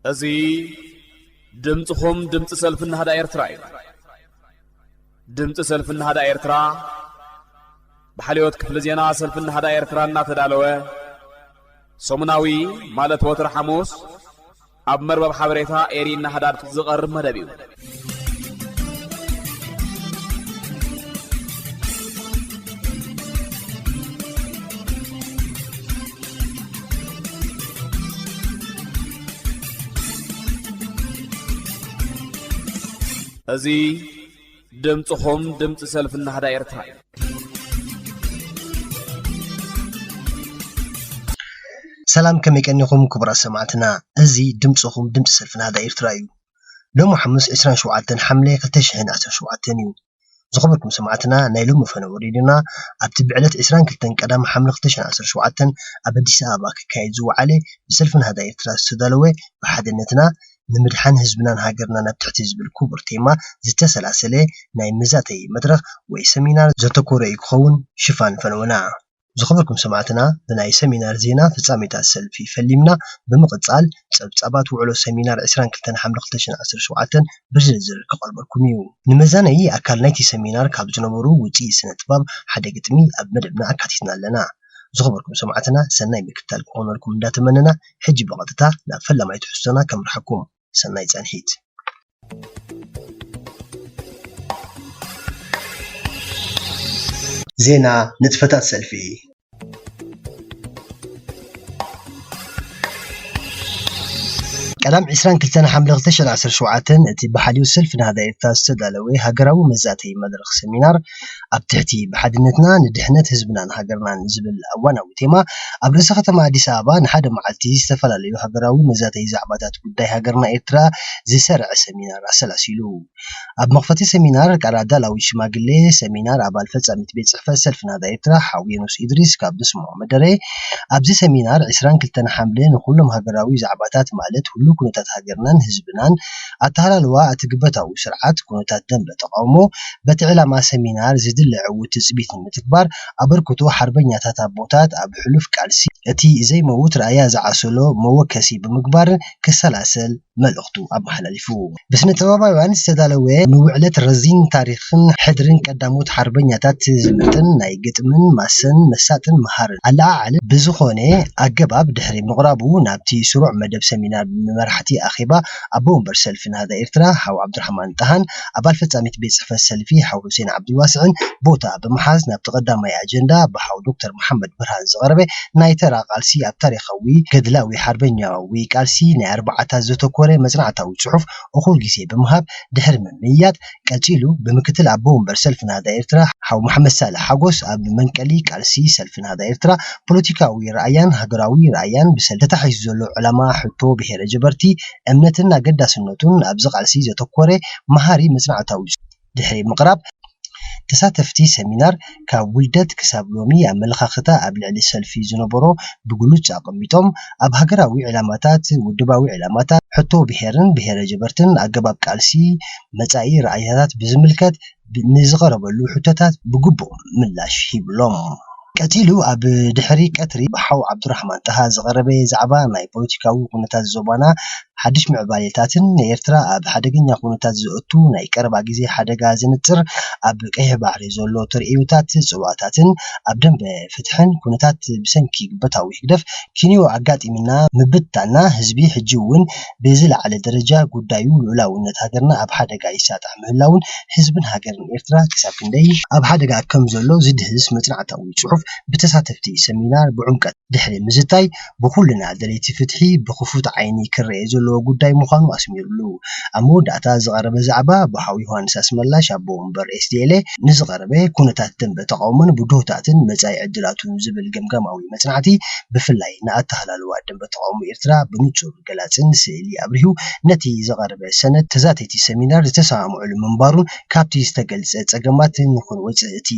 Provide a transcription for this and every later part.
እዚ ድምፅኹም ድምፂ ሰልፊ ናህዳ ኤርትራ እዩ። ድምፂ ሰልፊ ናህዳ ኤርትራ ብሓልዮት ክፍሊ ዜና ሰልፊ ናህዳ ኤርትራ እናተዳለወ ሰሙናዊ፣ ማለት ወትሪ ሓሙስ፣ ኣብ መርበብ ሓበሬታ ኤሪ ናህዳ ዝቐርብ መደብ እዩ። እዚ ድምፅኹም ድምፂ ሰልፊ ናህዳ ኤርትራ እዩ። ሰላም፣ ከመይ ቀኒኹም ክቡራት ሰማዕትና? እዚ ድምፅኹም ድምፂ ሰልፊ ናህዳ ኤርትራ እዩ። ሎሚ ሓሙስ ዕስራን ሸውዓተን ሓምለ ክልተ ሽሕን ዓሰርተ ሸውዓተን እዩ። ዝኸበርኩም ሰማዕትና፣ ናይ ሎሚ ፈነወ ሬድዮና ኣብቲ ብዕለት ዕስራን ክልተን ቀዳም ሓምለ ክልተ ሽሕን ዓሰርተ ሸውዓተን ኣብ ኣዲስ ኣበባ ክካየድ ዝወዓለ ብሰልፊ ናህዳ ኤርትራ ዝተዳለወ ብሓድነትና ንምድሓን ህዝብናን ሃገርናን ኣብ ትሕቲ ዝብል ክቡር ቴማ ዝተሰላሰለ ናይ መዛተዪ መድረኽ ወይ ሰሚናር ዘተኮረ እዩ ክኸውን ሽፋን ፈነወና። ዝኸበርኩም ሰማዕትና፣ ብናይ ሰሚናር ዜና ፍጻሜታት ሰልፊ ፈሊምና ብምቕጻል ጸብጻባት ውዕሎ ሰሚናር ዕስራን ክልተን ሓምለ ክልተ ሽሕን ዓሰርተ ሸውዓተን ብዝርዝር ክቐርበልኩም እዩ። ንመዛነዪ ኣካል ናይቲ ሰሚናር ካብ ዝነበሩ ውጽኢት ስነ ጥበብ ሓደ ግጥሚ ኣብ መደብና ኣካቲትና ኣለና። ዝኸበርኩም ሰማዕትና፣ ሰናይ ምክትታል ክኾነልኩም እንዳተመነና፣ ሕጂ ብቐጥታ ናብ ፈላማይ ትሕዝቶና ከምርሓኩም። ሰናይ ጻንሒት። ዜና፣ ንጥፈታት ሰልፊ። ቀዳም ዕስራን ክልተን ሓምለ ክልተ ሽሕን ዓሰርተ ሸውዓተን እቲ ብሓልዮት ሰልፊ ናህዳ ኤርትራ ዝተዳለወ ሃገራዊ መዛተዪ መድረኽ ሰሚናር ኣብ ትሕቲ ብሓድነትና ንድሕነት ህዝብናን ሃገርናን ዝብል እዋናዊ ቴማ ኣብ ርእሰ ከተማ ኣዲስ ኣበባ ንሓደ መዓልቲ ዝተፈላለዩ ሃገራዊ መዛተዪ ዛዕባታት ጉዳይ ሃገርና ኤርትራ ዝሰርዐ ሰሚናር ኣሰላሲሉ። ኣብ መኽፈቲ ሰሚናር ቃል ኣዳላዊ ሽማግሌ ሰሚናር ኣባል ፈጻሚት ቤት ጽሕፈት ሰልፊ ናህዳ ኤርትራ ሓው የኑስ ኢድሪስ ካብ ዘስምዖ መደረ፣ ኣብዚ ሰሚናር ዕስራን ክልተን ሓምለ ንኹሎም ሃገራዊ ዛዕባታት ማለት ህሉው ኩነታት ሃገርናን ህዝብናን፣ ኣተሃላልዋ እቲ ግበታዊ ስርዓት፣ ኩነታት ደንበ ተቃውሞ፣ በቲ ዕላማ ሰሚናር ዝድለ ዕዉት ትጽቢት ንምትግባር ኣበርክቶ ሓርበኛታት ኣቦታት ኣብ ሕሉፍ ቃልሲ እቲ ዘይመውት ራእያ ዝዓሰሎ መወከሲ ብምግባር ክሰላሰል መልእኽቱ ኣመሓላሊፉ። ብስነ ጥበባውያን ዝተዳለወ ንውዕለት ረዚን ታሪኽን ሕድርን ቀዳሞት ሓርበኛታት ዝምጥን ናይ ግጥምን ማሰን መሳጥን መሃርን ኣለዓዕል ብዝኾነ ኣገባብ ድሕሪ ምቕራቡ ናብቲ ስሩዕ መደብ ሰሚናር ብመራሕቲ ኣኼባ ኣቦ ወንበር ሰልፊ ናህዳ ኤርትራ ሓው ዓብዱራሕማን ጣሃን ኣባል ፈጻሚት ቤት ጽሕፈት ሰልፊ ሓው ሑሴን ዓብዱልዋስዕን ቦታ ብምሓዝ ናብቲ ቀዳማይ ኣጀንዳ ብሓው ዶክተር መሓመድ ብርሃን ዝቐረበ ናይ ተራ ቃልሲ ኣብ ታሪኻዊ ገድላዊ ሓርበኛዊ ቃልሲ ናይ ኣርባዓታት ዘተኮረ መጽናዕታዊ ጽሑፍ እኹል ግዜ ብምሃብ ድሕሪ ምምይያጥ ቀጺሉ ብምክትል ኣቦ ወንበር ሰልፊ ናህዳ ኤርትራ ሓው መሓመድ ሳልሕ ሓጎስ ኣብ መንቀሊ ቃልሲ ሰልፊ ናህዳ ኤርትራ ፖለቲካዊ ራእያን ሃገራዊ ራእያን ብሰልፊ ተታሒዙ ዘሎ ዕላማ ሕቶ ብሄረ ጀበርቲ እምነትን ኣገዳስነቱን ኣብዚ ቃልሲ ዘተኮረ መሃሪ መጽናዕታዊ ጽሑፍ ድሕሪ ምቕራብ ተሳተፍቲ ሰሚናር ካብ ውልደት ክሳብ ሎሚ ኣመለኻኽታ ኣብ ልዕሊ ሰልፊ ዝነበሮ ብግሉጽ ኣቐሚጦም ኣብ ሃገራዊ ዕላማታት፣ ውድባዊ ዕላማታት፣ ሕቶ ብሄርን ብሄረ ጀበርትን ኣገባብ ቃልሲ መጻኢ ራእይታታት ብዝምልከት ብ- ንዝቐረበሉ ሕቶታት ብግቡእ ምላሽ ሂብሎም። ቀጺሉ ኣብ ድሕሪ ቀትሪ ብሓው ዓብዱራሕማን ጣሃ ዝቐረበ ዛዕባ ናይ ፖለቲካዊ ኩነታት ዞባና ሓድሽ ምዕባሌታትን ንኤርትራ ኣብ ሓደገኛ ኩነታት ዘእቱ ናይ ቀረባ ግዜ ሓደጋ ዘንጽር ኣብ ቀይሕ ባሕሪ ዘሎ ተርእዮታት ጽልዋታትን ኣብ ደንበ ፍትሕን ኩነታት ብሰንኪ ግበታዊ ህግደፍ ኪንዮ ኣጋጢምና ምብትታንና ህዝቢ ሕጂ እውን ብዝለዓለ ደረጃ ጉዳዩ ልኡላውነት ሃገርና ኣብ ሓደጋ ይሳጣሕ ምህላውን ህዝብን ሃገርን ኤርትራ ክሳብ ክንደይ ኣብ ሓደጋ ከም ዘሎ ዝድህስ መጽናዕታዊ ጽሑፍ ብተሳተፍቲ ሰሚናር ብዕምቀት ድሕሪ ምዝታይ ብኹልና ደለይቲ ፍትሒ ብኽፉት ዓይኒ ክረኤ ዘለዎ ጉዳይ ምዃኑ ኣስሚሩሉ። ኣብ መወዳእታ ዝቐረበ ዛዕባ ብሓው ዮሃንስ ኣስመላሽ ኣቦ ወንበር ኤስዲኤልኤ ንዝቐረበ ኩነታት ደንበ ተቓውሞን ብድሆታትን መጻኢ ዕድላቱን ዝብል ገምጋማዊ መጽናዕቲ ብፍላይ ንኣተሃላልዋ ደንበ ተቓውሞ ኤርትራ ብንጹር ገላጽን ስእሊ ኣብሪሁ ነቲ ዝቐረበ ሰነድ ተዛተይቲ ሰሚናር ዝተሰማምዑሉ ምንባሩን ካብቲ ዝተገልጸ ጸገማት ንኽንወጽእ እቲ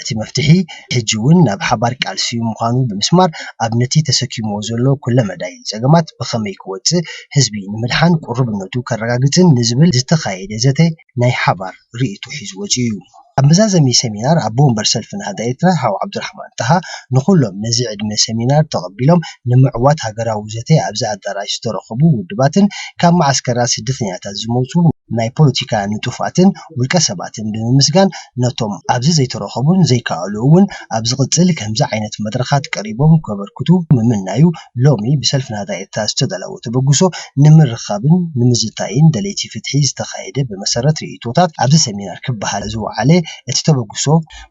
እቲ መፍትሒ ሕጂ እውን ናብ ሓባር ቃልሲ ምዃኑ ብምስማር ኣብ ነቲ ተሰኪምዎ ዘሎ ኩለመዳይ ጸገማት ብኸመይ ክወጽእ ህዝቢ ንምድሓን ቅሩብነቱ ከረጋግጽን ንዝብል ዝተኻየደ ዘተ ናይ ሓባር ርእይቶ ሒዙ ወጺኡ እዩ። ኣብ መዛዘሚ ሰሚናር ኣቦ ወንበር ሰልፊ ናህዳ ኤርትራ ሓው ዓብዱራሕማን ጣሃ ንኹሎም ነዚ ዕድመ ሰሚናር ተቐቢሎም ንምዕዋት ሃገራዊ ዘተ ኣብዚ ኣዳራሽ ዝተረኸቡ ውድባትን ካብ መዓስከራት ስደተኛታት ዝመጹ ናይ ፖለቲካ ንጡፋትን ውልቀ ሰባትን ብምምስጋን ነቶም ኣብዚ ዘይተረኸቡን ዘይከኣሉ እውን ኣብ ዝቕጽል ከምዚ ዓይነት መድረኻት ቀሪቦም ከበርክቱ ምምናዩ ሎሚ ብሰልፊ ናህዳ ኤርትራ ዝተዳለወ ተበግሶ ንምርኻብን ንምዝታይን ደለይቲ ፍትሒ ዝተኻየደ ብመሰረት ርእይቶታት ኣብዚ ሰሚናር ክበሃል ዝወዓለ እቲ ተበግሶ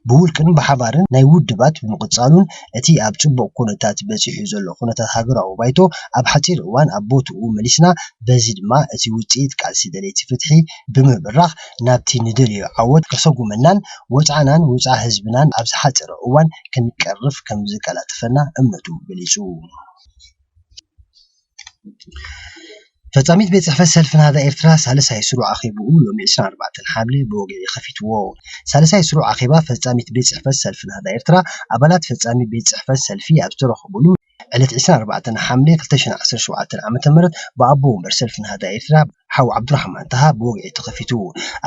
ብውልቅን ብሓባርን ናይ ውድባት ብምቕጻሉን እቲ ኣብ ጽቡቕ ኩነታት በጺሑ ዘሎ ኩነታት ሃገራዊ ባይቶ ኣብ ሓጺር እዋን ኣብ ቦትኡ መሊስና በዚ ድማ እቲ ውጽኢት ቃልሲ ደለይቲ ፍትሒ ብምብራኽ ናብቲ ንደልዮ ዓወት ከሰጉመናን ወጽዓናን ውጽዓ ህዝብናን ኣብ ዝሓጸረ እዋን ክንቀርፍ ከም ዝቀላጥፈና እምነቱ ገሊጹ። ፈጻሚት ቤት ጽሕፈት ሰልፊ ናህዳ ኤርትራ ሳልሳይ ስሩዕ ኣኼብኡ ሎሚ ዕስራን ኣርባዕተን ሓምለ ብወግዒ ከፊትዎ። ሳልሳይ ስሩዕ ኣኼባ ፈጻሚት ቤት ጽሕፈት ሰልፊ ናህዳ ኤርትራ ኣባላት ፈጻሚ ቤት ጽሕፈት ሰልፊ ኣብ ዝተረኸቡሉ ዕለት ዕስራን ኣርባዕተን ሓምለ ክልተ ሽሕን ዓሰርተ ሸውዓተን ዓመተ ምህረት ብኣቦ ወንበር ሰልፊ ናህዳ ኤርትራ ሓው ዓብዱራሕማን ጣሃ ብወግዒ ተኸፊቱ።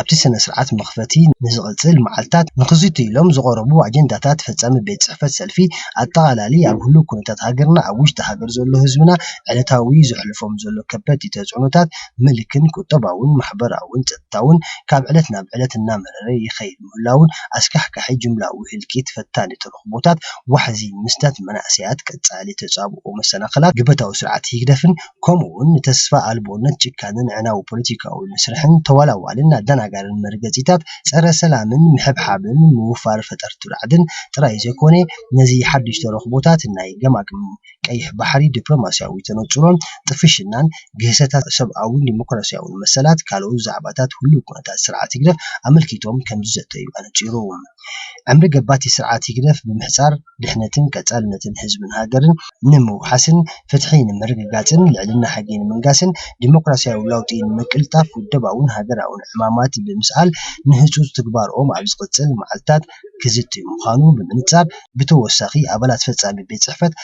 ኣብቲ ስነ ስርዓት መኽፈቲ ንዝቕጽል መዓልታት ንኽዝትይሎም ዝቐረቡ ኣጀንዳታት ፈጻሚ ቤት ጽሕፈት ሰልፊ ኣጠቓላሊ ኣብ ህሉው ኩነታት ሃገርና ኣብ ውሽጢ ሃገር ዘሎ ህዝብና ዕለታዊ ዘሕልፎም ዘሎ ከበድቲ ተጽዕኖታት ምልክን ቁጠባውን ማሕበራውን ጸጥታውን ካብ ዕለት ናብ ዕለት እናመረረ ይኸይድ ምህላውን ኣስካሕካሒ ጅምላዊ ህልቂት ፈታኒ ተረኽቦታት ዋሕዚ ምስታት መናእሰያት ቀጻሊ ተጻብኦ መሰናኽላት ግበታዊ ስርዓት ህግደፍን ከምኡ እውን ንተስፋ ኣልቦነት ጭካንን ዕናዊ ፖለቲካዊ መስርሕን ተዋላዋልን ኣደናጋርን መርገጺታት ጸረ ሰላምን ምሕብሓብን ምውፋር ፈጠርቲ ራዕድን ጥራይ ዘይኮነ ነዚ ሓድሽ ተረኽቦታት ናይ ገማግም ቀይሕ ባሕሪ ዲፕሎማስያዊ ተነጽሮን ጥፍሽናን ግህሰታት ሰብኣውን ዲሞክራስያውን መሰላት ካልኦት ዛዕባታት ህሉው ኩነታት ስርዓት ህግደፍ ኣመልኪቶም ከም ዝዘተዩ ኣነጺሩ። ዕምሪ ገባቲ ስርዓት ህግደፍ ብምሕጻር ድሕነትን ቀጻልነትን ህዝብን ሃገርን ንምውሓስን ፍትሒ ንምርግጋጽን ልዕልና ሕጊ ንምንጋስን ዲሞክራስያዊ ለውጢ ንምቅልጣፍ ውደባውን ሃገራውን ዕማማት ብምስኣል ንህጹጽ ትግባርኦም ኣብ ዝቕጽል መዓልታት ክዝቲ ምዃኑ ብምንጻር ብተወሳኺ ኣባላት ፈጻሚ ቤት ጽሕፈት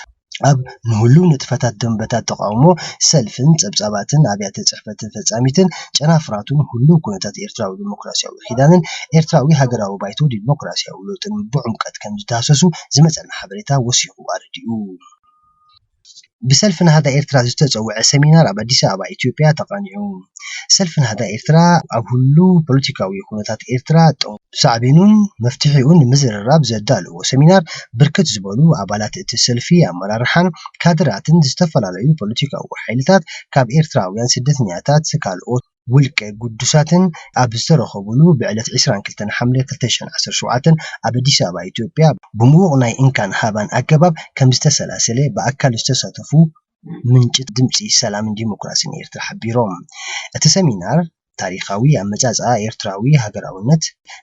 ኣብ ንህሉው ንጥፈታት ደንበታት ተቓውሞ ሰልፍን ጸብጻባትን ኣብያተ ጽሕፈትን ፈጻሚትን ጨናፍራቱን ህሉው ኩነታት ኤርትራዊ ዲሞክራስያዊ ኪዳንን ኤርትራዊ ሃገራዊ ባይቶ ዲሞክራስያዊ ለውጥን ብዕምቀት ከም ዝዳህሰሱ ዝመጸና ሓበሬታ ወሲኹ ኣረዲኡ። ብሰልፊ ናህዳ ኤርትራ ዝተጸውዐ ሰሚናር ኣብ ኣዲስ ኣበባ ኢትዮጵያ ተቓኒዑ። ሰልፊ ናህዳ ኤርትራ ኣብ ህሉው ፖለቲካዊ ኩነታት ኤርትራ ጠው ሳዕቤኑን መፍትሒኡን ንምዝርራብ ዘዳለዎ ሰሚናር ብርክት ዝበሉ ኣባላት እቲ ሰልፊ ኣመራርሓን ካድራትን ዝተፈላለዩ ፖለቲካዊ ሓይልታት ካብ ኤርትራውያን ስደተኛታት ካልኦት ውልቀ ግዱሳትን ኣብ ዝተረኸቡሉ ብዕለት ዕስራን ክልተን ሓምለ ክልተ ሽሕን ዓሰርተ ሸውዓተን ኣብ ኣዲስ ኣበባ ኢትዮጵያ ብምዉቕ ናይ እንካን ሃባን ኣገባብ ከም ዝተሰላሰለ ብኣካል ዝተሳተፉ ምንጭ ድምጺ ሰላምን ዲሞክራሲን ኤርትራ ሓቢሮም። እቲ ሰሚናር ታሪኻዊ ኣመጻጽኣ ኤርትራዊ ሃገራውነት፣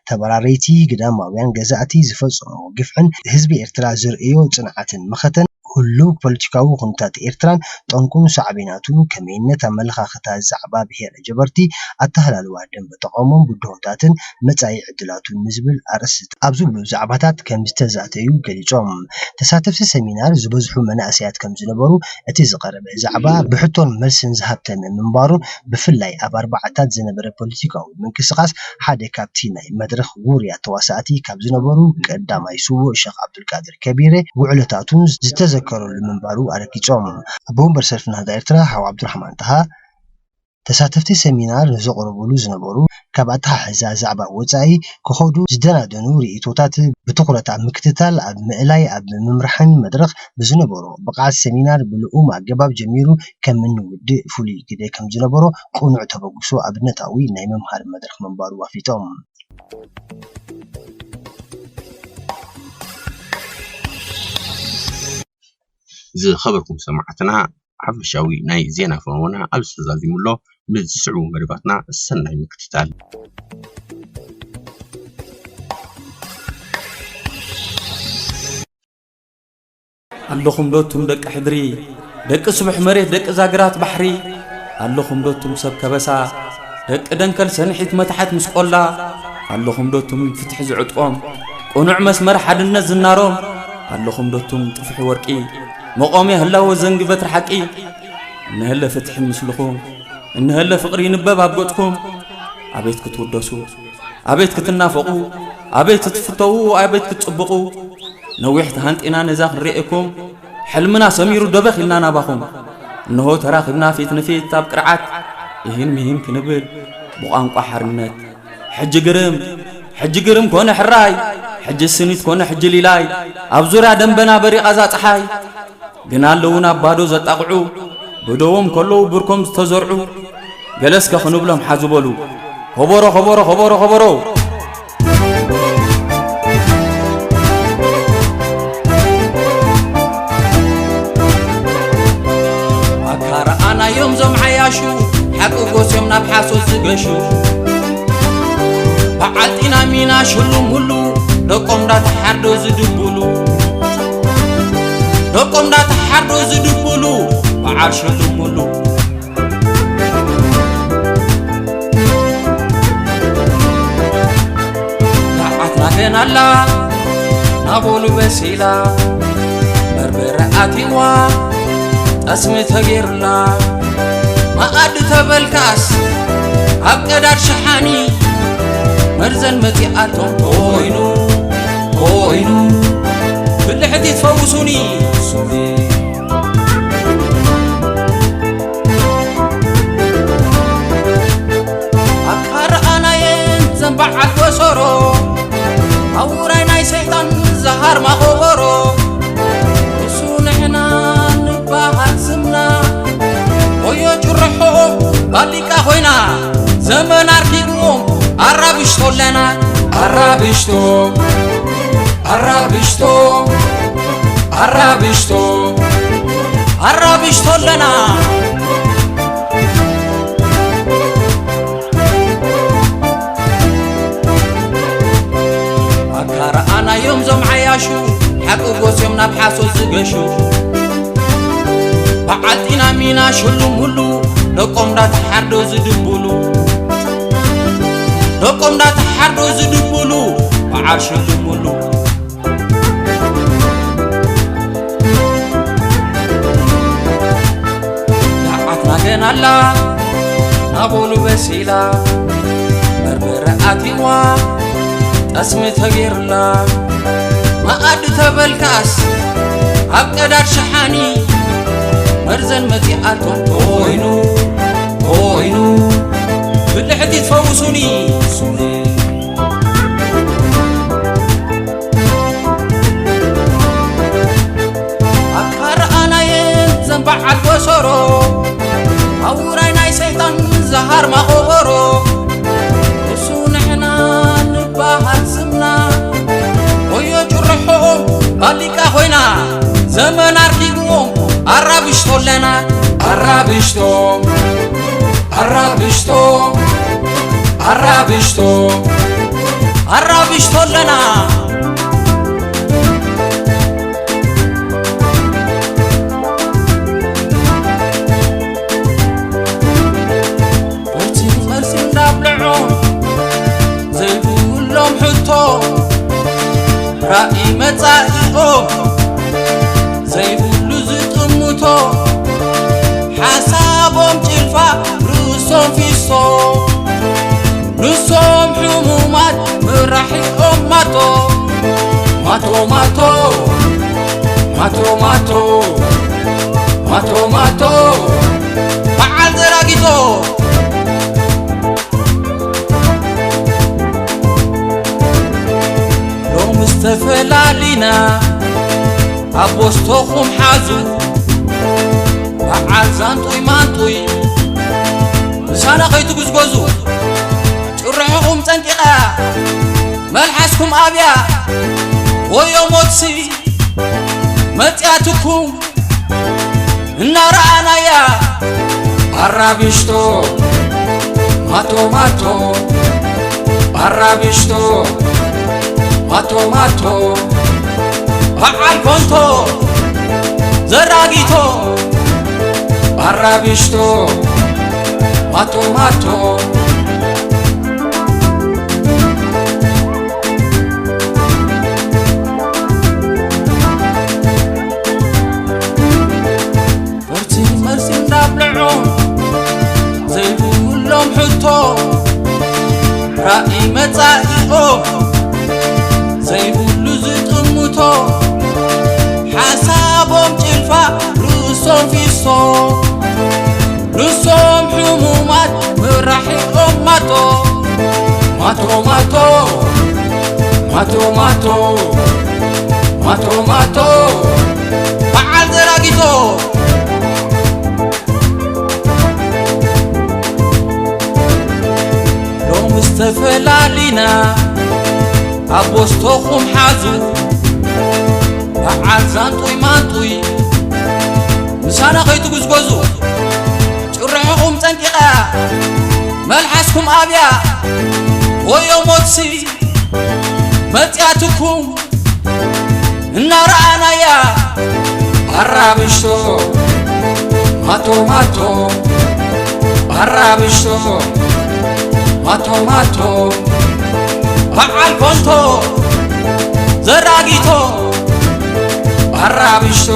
ተበራረይቲ ግዳማውያን ገዛእቲ ዝፈጸሞ ግፍዕን ህዝቢ ኤርትራ ዘርእዮ ጽንዓትን መኸተን ህሉው ፖለቲካዊ ኩነታት ኤርትራን ጠንቁን ሳዕቤናቱን ከመይነት ኣመለኻኽታ ዛዕባ ብሄረ ጀበርቲ ኣተሃላልዋ ደንበ ተቓውሞን ብድሆታትን መጻኢ ዕድላቱን ንዝብል ኣርእስቲ ኣብ ዝብሉ ዛዕባታት ከም ዝተዛተዩ ገሊጾም። ተሳተፍቲ ሰሚናር ዝበዝሑ መናእሰያት ከም ዝነበሩ እቲ ዝቐረበ ዛዕባ ብሕቶን መልስን ዝሃብተመ ምንባሩን ብፍላይ ኣብ ኣርባዓታት ዝነበረ ፖለቲካዊ ምንቅስቓስ ሓደ ካብቲ ናይ መድረኽ ውሩያት ተዋሳእቲ ካብ ዝነበሩ ቀዳማይ ስዉእ ሸኽ ዓብዱልቃድር ከቢረ ውዕለታቱን ዝተዘከረሉ ምንባሩ ኣረጊጾም። ኣቦ ወንበር ሰልፊ ናህዳ ኤርትራ ሓው ዓብዱራሕማን ጣሃ ተሳተፍቲ ሰሚናር ንዘቕርቡሉ ዝነበሩ ካብ ኣተሓሕዛ ዛዕባ ወጻኢ ክኸዱ ዝደናደኑ ርእይቶታት ብትኹረት ኣብ ምክትታል ኣብ ምእላይ ኣብ ምምራሕን መድረኽ ብዝነበሮ ብቕዓት ሰሚናር ብልኡም ኣገባብ ጀሚሩ ከም እንውድእ ፍሉይ ግደ ከም ዝነበሮ ቅኑዕ ተበግሶ ኣብነታዊ ናይ መምሃሪ መድረኽ ምንባሩ ኣፍሊጦም። ዝኸበርኩም ሰማዕትና ሓፈሻዊ ናይ ዜና ፈነወና ኣብዚ ተዛዚሙ ኣሎ። ምስ ዝስዕቡ መደባትና ሰናይ ምክትታል። ኣለኹም ዶ እቱም ደቂ ሕድሪ ደቂ ስቡሕ መሬት ደቂ ዛግራት ባሕሪ ኣለኹም ዶ እቱም ሰብ ከበሳ ደቂ ደንከል ሰንሒት መታሕት ምስ ቆላ ኣለኹም ዶ እቱም ፍትሒ ዝዕጥቆም ቅኑዕ መስመር ሓድነት ዝናሮም ኣለኹም ዶ እቱም ጥፍሒ ወርቂ መቖምያ ህላወ ዘንጊ በትሪ ሓቂ እንሀለ ፍትሒ ምስልኹም እንሀለ ፍቕሪ ይንበብ ኣብ ገጽኩም ኣቤት ክትውደሱ ኣቤት ክትናፈቑ ኣበይ ትፍተዉ ኣበይ ክትጽብቑ? ነዊሕ ተሃንጢና ነዛ ክንርእየኩም፣ ሕልምና ሰሚሩ ደበኽ ኢልና ናባኹም። እንሆ ተራኺብና ፊት ንፊት ኣብ ቅርዓት፣ እሂን ምሂን ክንብል ብቋንቋ ሓርነት። ሕጂ ግርም፣ ሕጂ ግርም ኮነ ሕራይ፣ ሕጂ ስኒት ኮነ ሕጂ ሊላይ፣ ኣብ ዙርያ ደንበና በሪቓ እዛ ጸሓይ። ግና ኣለዉ ናብ ባዶ ዘጣቕዑ፣ ብደዎም ከለዉ ብርኮም ዝተዘርዑ። ገለ እስከ ክንብሎም ሓዙ በሉ። ከበሮ፣ ከበሮ፣ ከበሮ፣ ከበሮ። ኣካ ረኣናዮም ዞም ዓያሹ፣ ሓቂ ጎስዮም ናብ ሓሶት ዝገሹ። በዓል ጢና ሚና ሽሉም ሁሉ፣ ደቆም እንዳተሓርዶ ዝድብሉ። ደቆም እንዳተሓርዶ ዝድብሉ፣ በዓል ሽሉም ሁሉ። ሰዓትና ገና ኣላ፣ ናቦሉ በሲላ፣ በርበረ ኣትይዋ፣ ጠስሚ ተገይሩላ። መኣዲ ተበልካስ፣ ኣብ ቀዳድ ሸሓኒ፣ መርዘን መጺኣቶም ኮይኑ፣ ኮይኑ፣ ብልሕቲ ትፈውሱኒ። ኣካ ረኣናየን ዘን በዓል በሰሮ፣ ኣብ ውራይ ናይ ሰይጣን ዝሃርማ ከበሮ። እሱ ንሕና ንበሃል ስምና፣ ወዮ ጭርሖ ባሊቃ ኮይና፣ ዘመን ኣርኪብዎም ኣራብሽቶ ኣለና። ኣራብሽቶ፣ ኣራብሽቶ፣ ኣራብሽቶ፣ ኣራብሽቶ ኣለና። ኣካ ረኣናዮም ዞም ዓያሹ፣ ሓቂ ጎስዮም ናብ ሓሶት ዝገሹ። በዓል ጢና ሚና ሽሉም ሁሉ፣ ደቆም እንዳተሓርዶ ዝድብሉ። ደቆም እንዳተሓርዶ ዝድብሉ፣ በዓል ሽሉም ሁሉ። ሰዓትና ገና ኣላ፣ ናቦሉ በሲላ፣ በርበረ ኣትይዋ፣ ጠስሚ ተገይሩላ። መኣዲ ተበልካስ፣ ኣብ ቀዳድ ሸሓኒ፣ መርዘን መጺኣቶም ኮይኑ፣ ኮይኑ፣ ብልሕቲ ትፈውሱኒ። ኣካ ረኣናየን ዘን በዓል በሰሮ፣ ኣብ ውራይ ናይ ሰይጣን ዝሃርማ ከበሮ። እሱ ንሕና ንበሃል ስምና፣ ወዮ ጭርሖ ባሊቃ ኮይና፣ ዘመን ኣርኪብዎም ኣራብሽቶ ኣለና። ኣራብሽቶ፣ ኣራብሽቶ፣ ኣራብሽቶ፣ ኣራብሽቶ ኣለና። ቁርሲ መልሲ እንዳብልዖ ዘይብሎም ሕቶ፣ ራኢ መጻኢኦም ዘይብሉ ዝጥምቶ፣ ሓሳቦም ጭልፋ ርእሶም ፊሶ፣ ንሶም ሕሙማት መራሒኦም ማቶ። ማቶ፣ ማቶ፣ ማቶ፣ ማቶ፣ ማቶ፣ ማቶ፣ በዓል ዘራጊቶ። ሎምስ ተፈላሊና፣ ኣብ ቦስቶኹም ሓዙ፣ በዓል ዛንጡይ ማንጡይ፣ ምሳና ከይትጉዝጎዙ፣ ጭርሕኹም ጸንቂቓ፣ መልሓስኩም ኣብያ፣ ወዮ ሞትሲ መጽያትኩም እናረኣናያ። ኣራብሽቶ፣ ማቶ ማቶ፣ ኣራብሽቶ፣ ማቶ ማቶ፣ በዓል ኮንቶ፣ ዘራጊቶ፣ ኣራብሽቶ፣ ማቶ ማቶ። ፈርቲ መልሲ እንዳብልዖ ዘይብሎም ሕቶ፣ ራኢ መጻኢኦም ዘይብሉ ዝጥምቶ ሓሳቦም ጭልፋ ርእሶም ፊሶ ንሶም ሕሙማት ምራሒቆም ማቶ ማቶ ማቶ ማቶ ማቶ ማቶ ማቶ በዓል ዘራጊቶ ሎም ዝተፈላለና ኣብ ቦስቶኹም ሓዙ በዓል ዛንጡይ ማንጡይ ምሳና ከይትጉዝጎዙ ጭርሕኹም ጸንቂቓ መልሓስኩም ኣብያ ወዮ ሞትሲ መጽያትኩም እናረኣናያ ኣራብሽቶ ማቶ ማቶ ኣራብሽቶ ማቶ ማቶ በዓል ኮንቶ ዘራጊቶ ኣራብሽቶ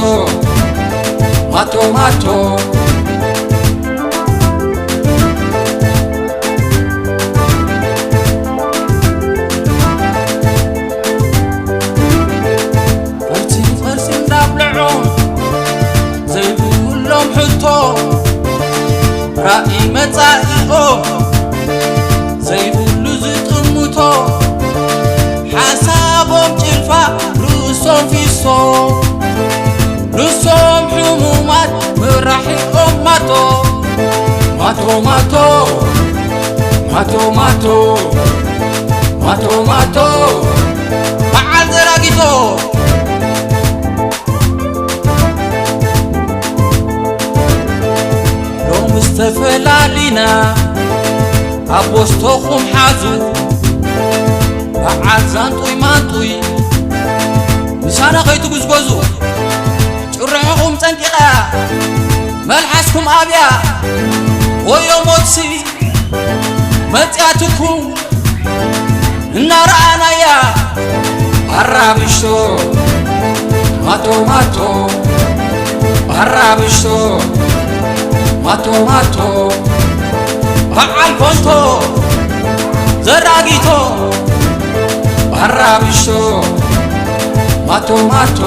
ማቶ ማቶ ቅርሲ ቅርሲ እንዳብልዖ ዘይብሎም ሕቶ ራእይ መጻኢኦ ዘይብሉ ዝጥምቶ ሓሳቦም ጭልፋ ርእሶም ፊሶ ንሶም ሕሙማት ምራሒቆም ማቶ ማቶ ማቶ ማቶ ማቶ ማቶ ማቶ በዓል ዘራጊቶ ሎም ዝተፈላለና ኣብ ቦስቶኹም ሓዙ በዓል ዛንጡይ ማንጡይ ምሳና ከይትጉዝጎዙ ጭርሕኹም ጸንቂቓ መልሓስኩም ኣብያ ወዮ ሞትሲ መጽያትኩም እናረኣናያ ኣራብሽቶ ማቶ ማቶ ኣራብሽቶ ማቶ ማቶ በዓል ኮንቶ ዘራጊቶ ኣራብሽቶ ማቶ ማቶ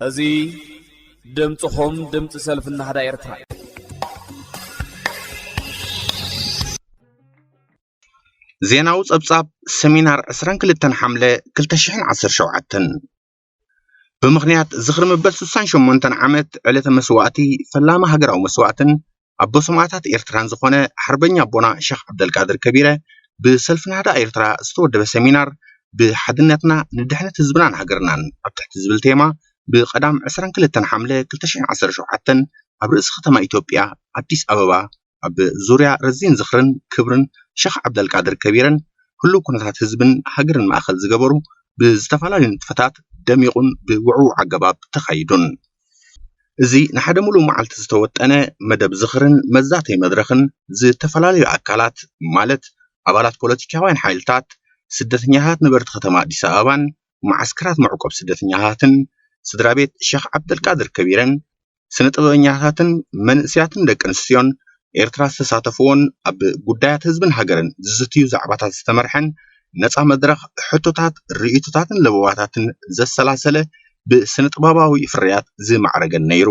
እዚ ድምፅኹም ድምፂ ሰልፊ ናህዳ ኤርትራ እዩ። ዜናዊ ጸብጻብ ሰሚናር ዕስራን ክልተን ሓምለ ክልተ ሽሕን ዓሰርተ ሸውዓተን ብምኽንያት ዝኽሪ መበል ስሳን ሸሞንተን ዓመት ዕለተ መስዋእቲ ፈላሚ ሃገራዊ መስዋእትን ኣቦ ሰማእታት ኤርትራን ዝኾነ ሓርበኛ ኣቦና ሸኽ ዓብደልቃድር ከቢረ ብሰልፊ ናህዳ ኤርትራ ዝተወደበ ሰሚናር ብሓድነትና ንድሕነት ህዝብናን ሃገርናን ኣብ ትሕቲ ዝብል ቴማ ብቐዳም ዕስራን ክልተን ሓምለ ክልተ ሽሕን ዓሰርተ ሸውዓተን ኣብ ርእሲ ከተማ ኢትዮጵያ ኣዲስ ኣበባ ኣብ ዙርያ ረዚን ዝኽርን ክብርን ሸኽ ዓብደልቃድር ከቢረን ህሉው ኩነታት ህዝብን ሃገርን ማእኸል ዝገበሩ ብዝተፈላለዩ ንጥፈታት ደሚቑን ብውዕዉዕ ኣገባብ ተኻይዱን። እዚ ንሓደ ሙሉእ መዓልቲ ዝተወጠነ መደብ ዝኽርን መዛተይ መድረኽን ዝተፈላለዩ ኣካላት ማለት ኣባላት ፖለቲካውያን ሓይልታት፣ ስደተኛታት ነበርቲ ከተማ ኣዲስ ኣበባን መዓስከራት መዕቆብ ስደተኛታትን ስድራ ቤት ሸኽ ዓብደልቃድር ከቢረን ስነ ጥበበኛታትን መንእሰያትን ደቂ ኣንስትዮን ኤርትራ ዝተሳተፍዎን ኣብ ጉዳያት ህዝብን ሃገርን ዝዝትዩ ዛዕባታት ዝተመርሐን ነጻ መድረኽ ሕቶታት፣ ርእይቶታትን ለበዋታትን ዘሰላሰለ ብስነ ጥበባዊ ፍርያት ዝማዕረገን ነይሩ።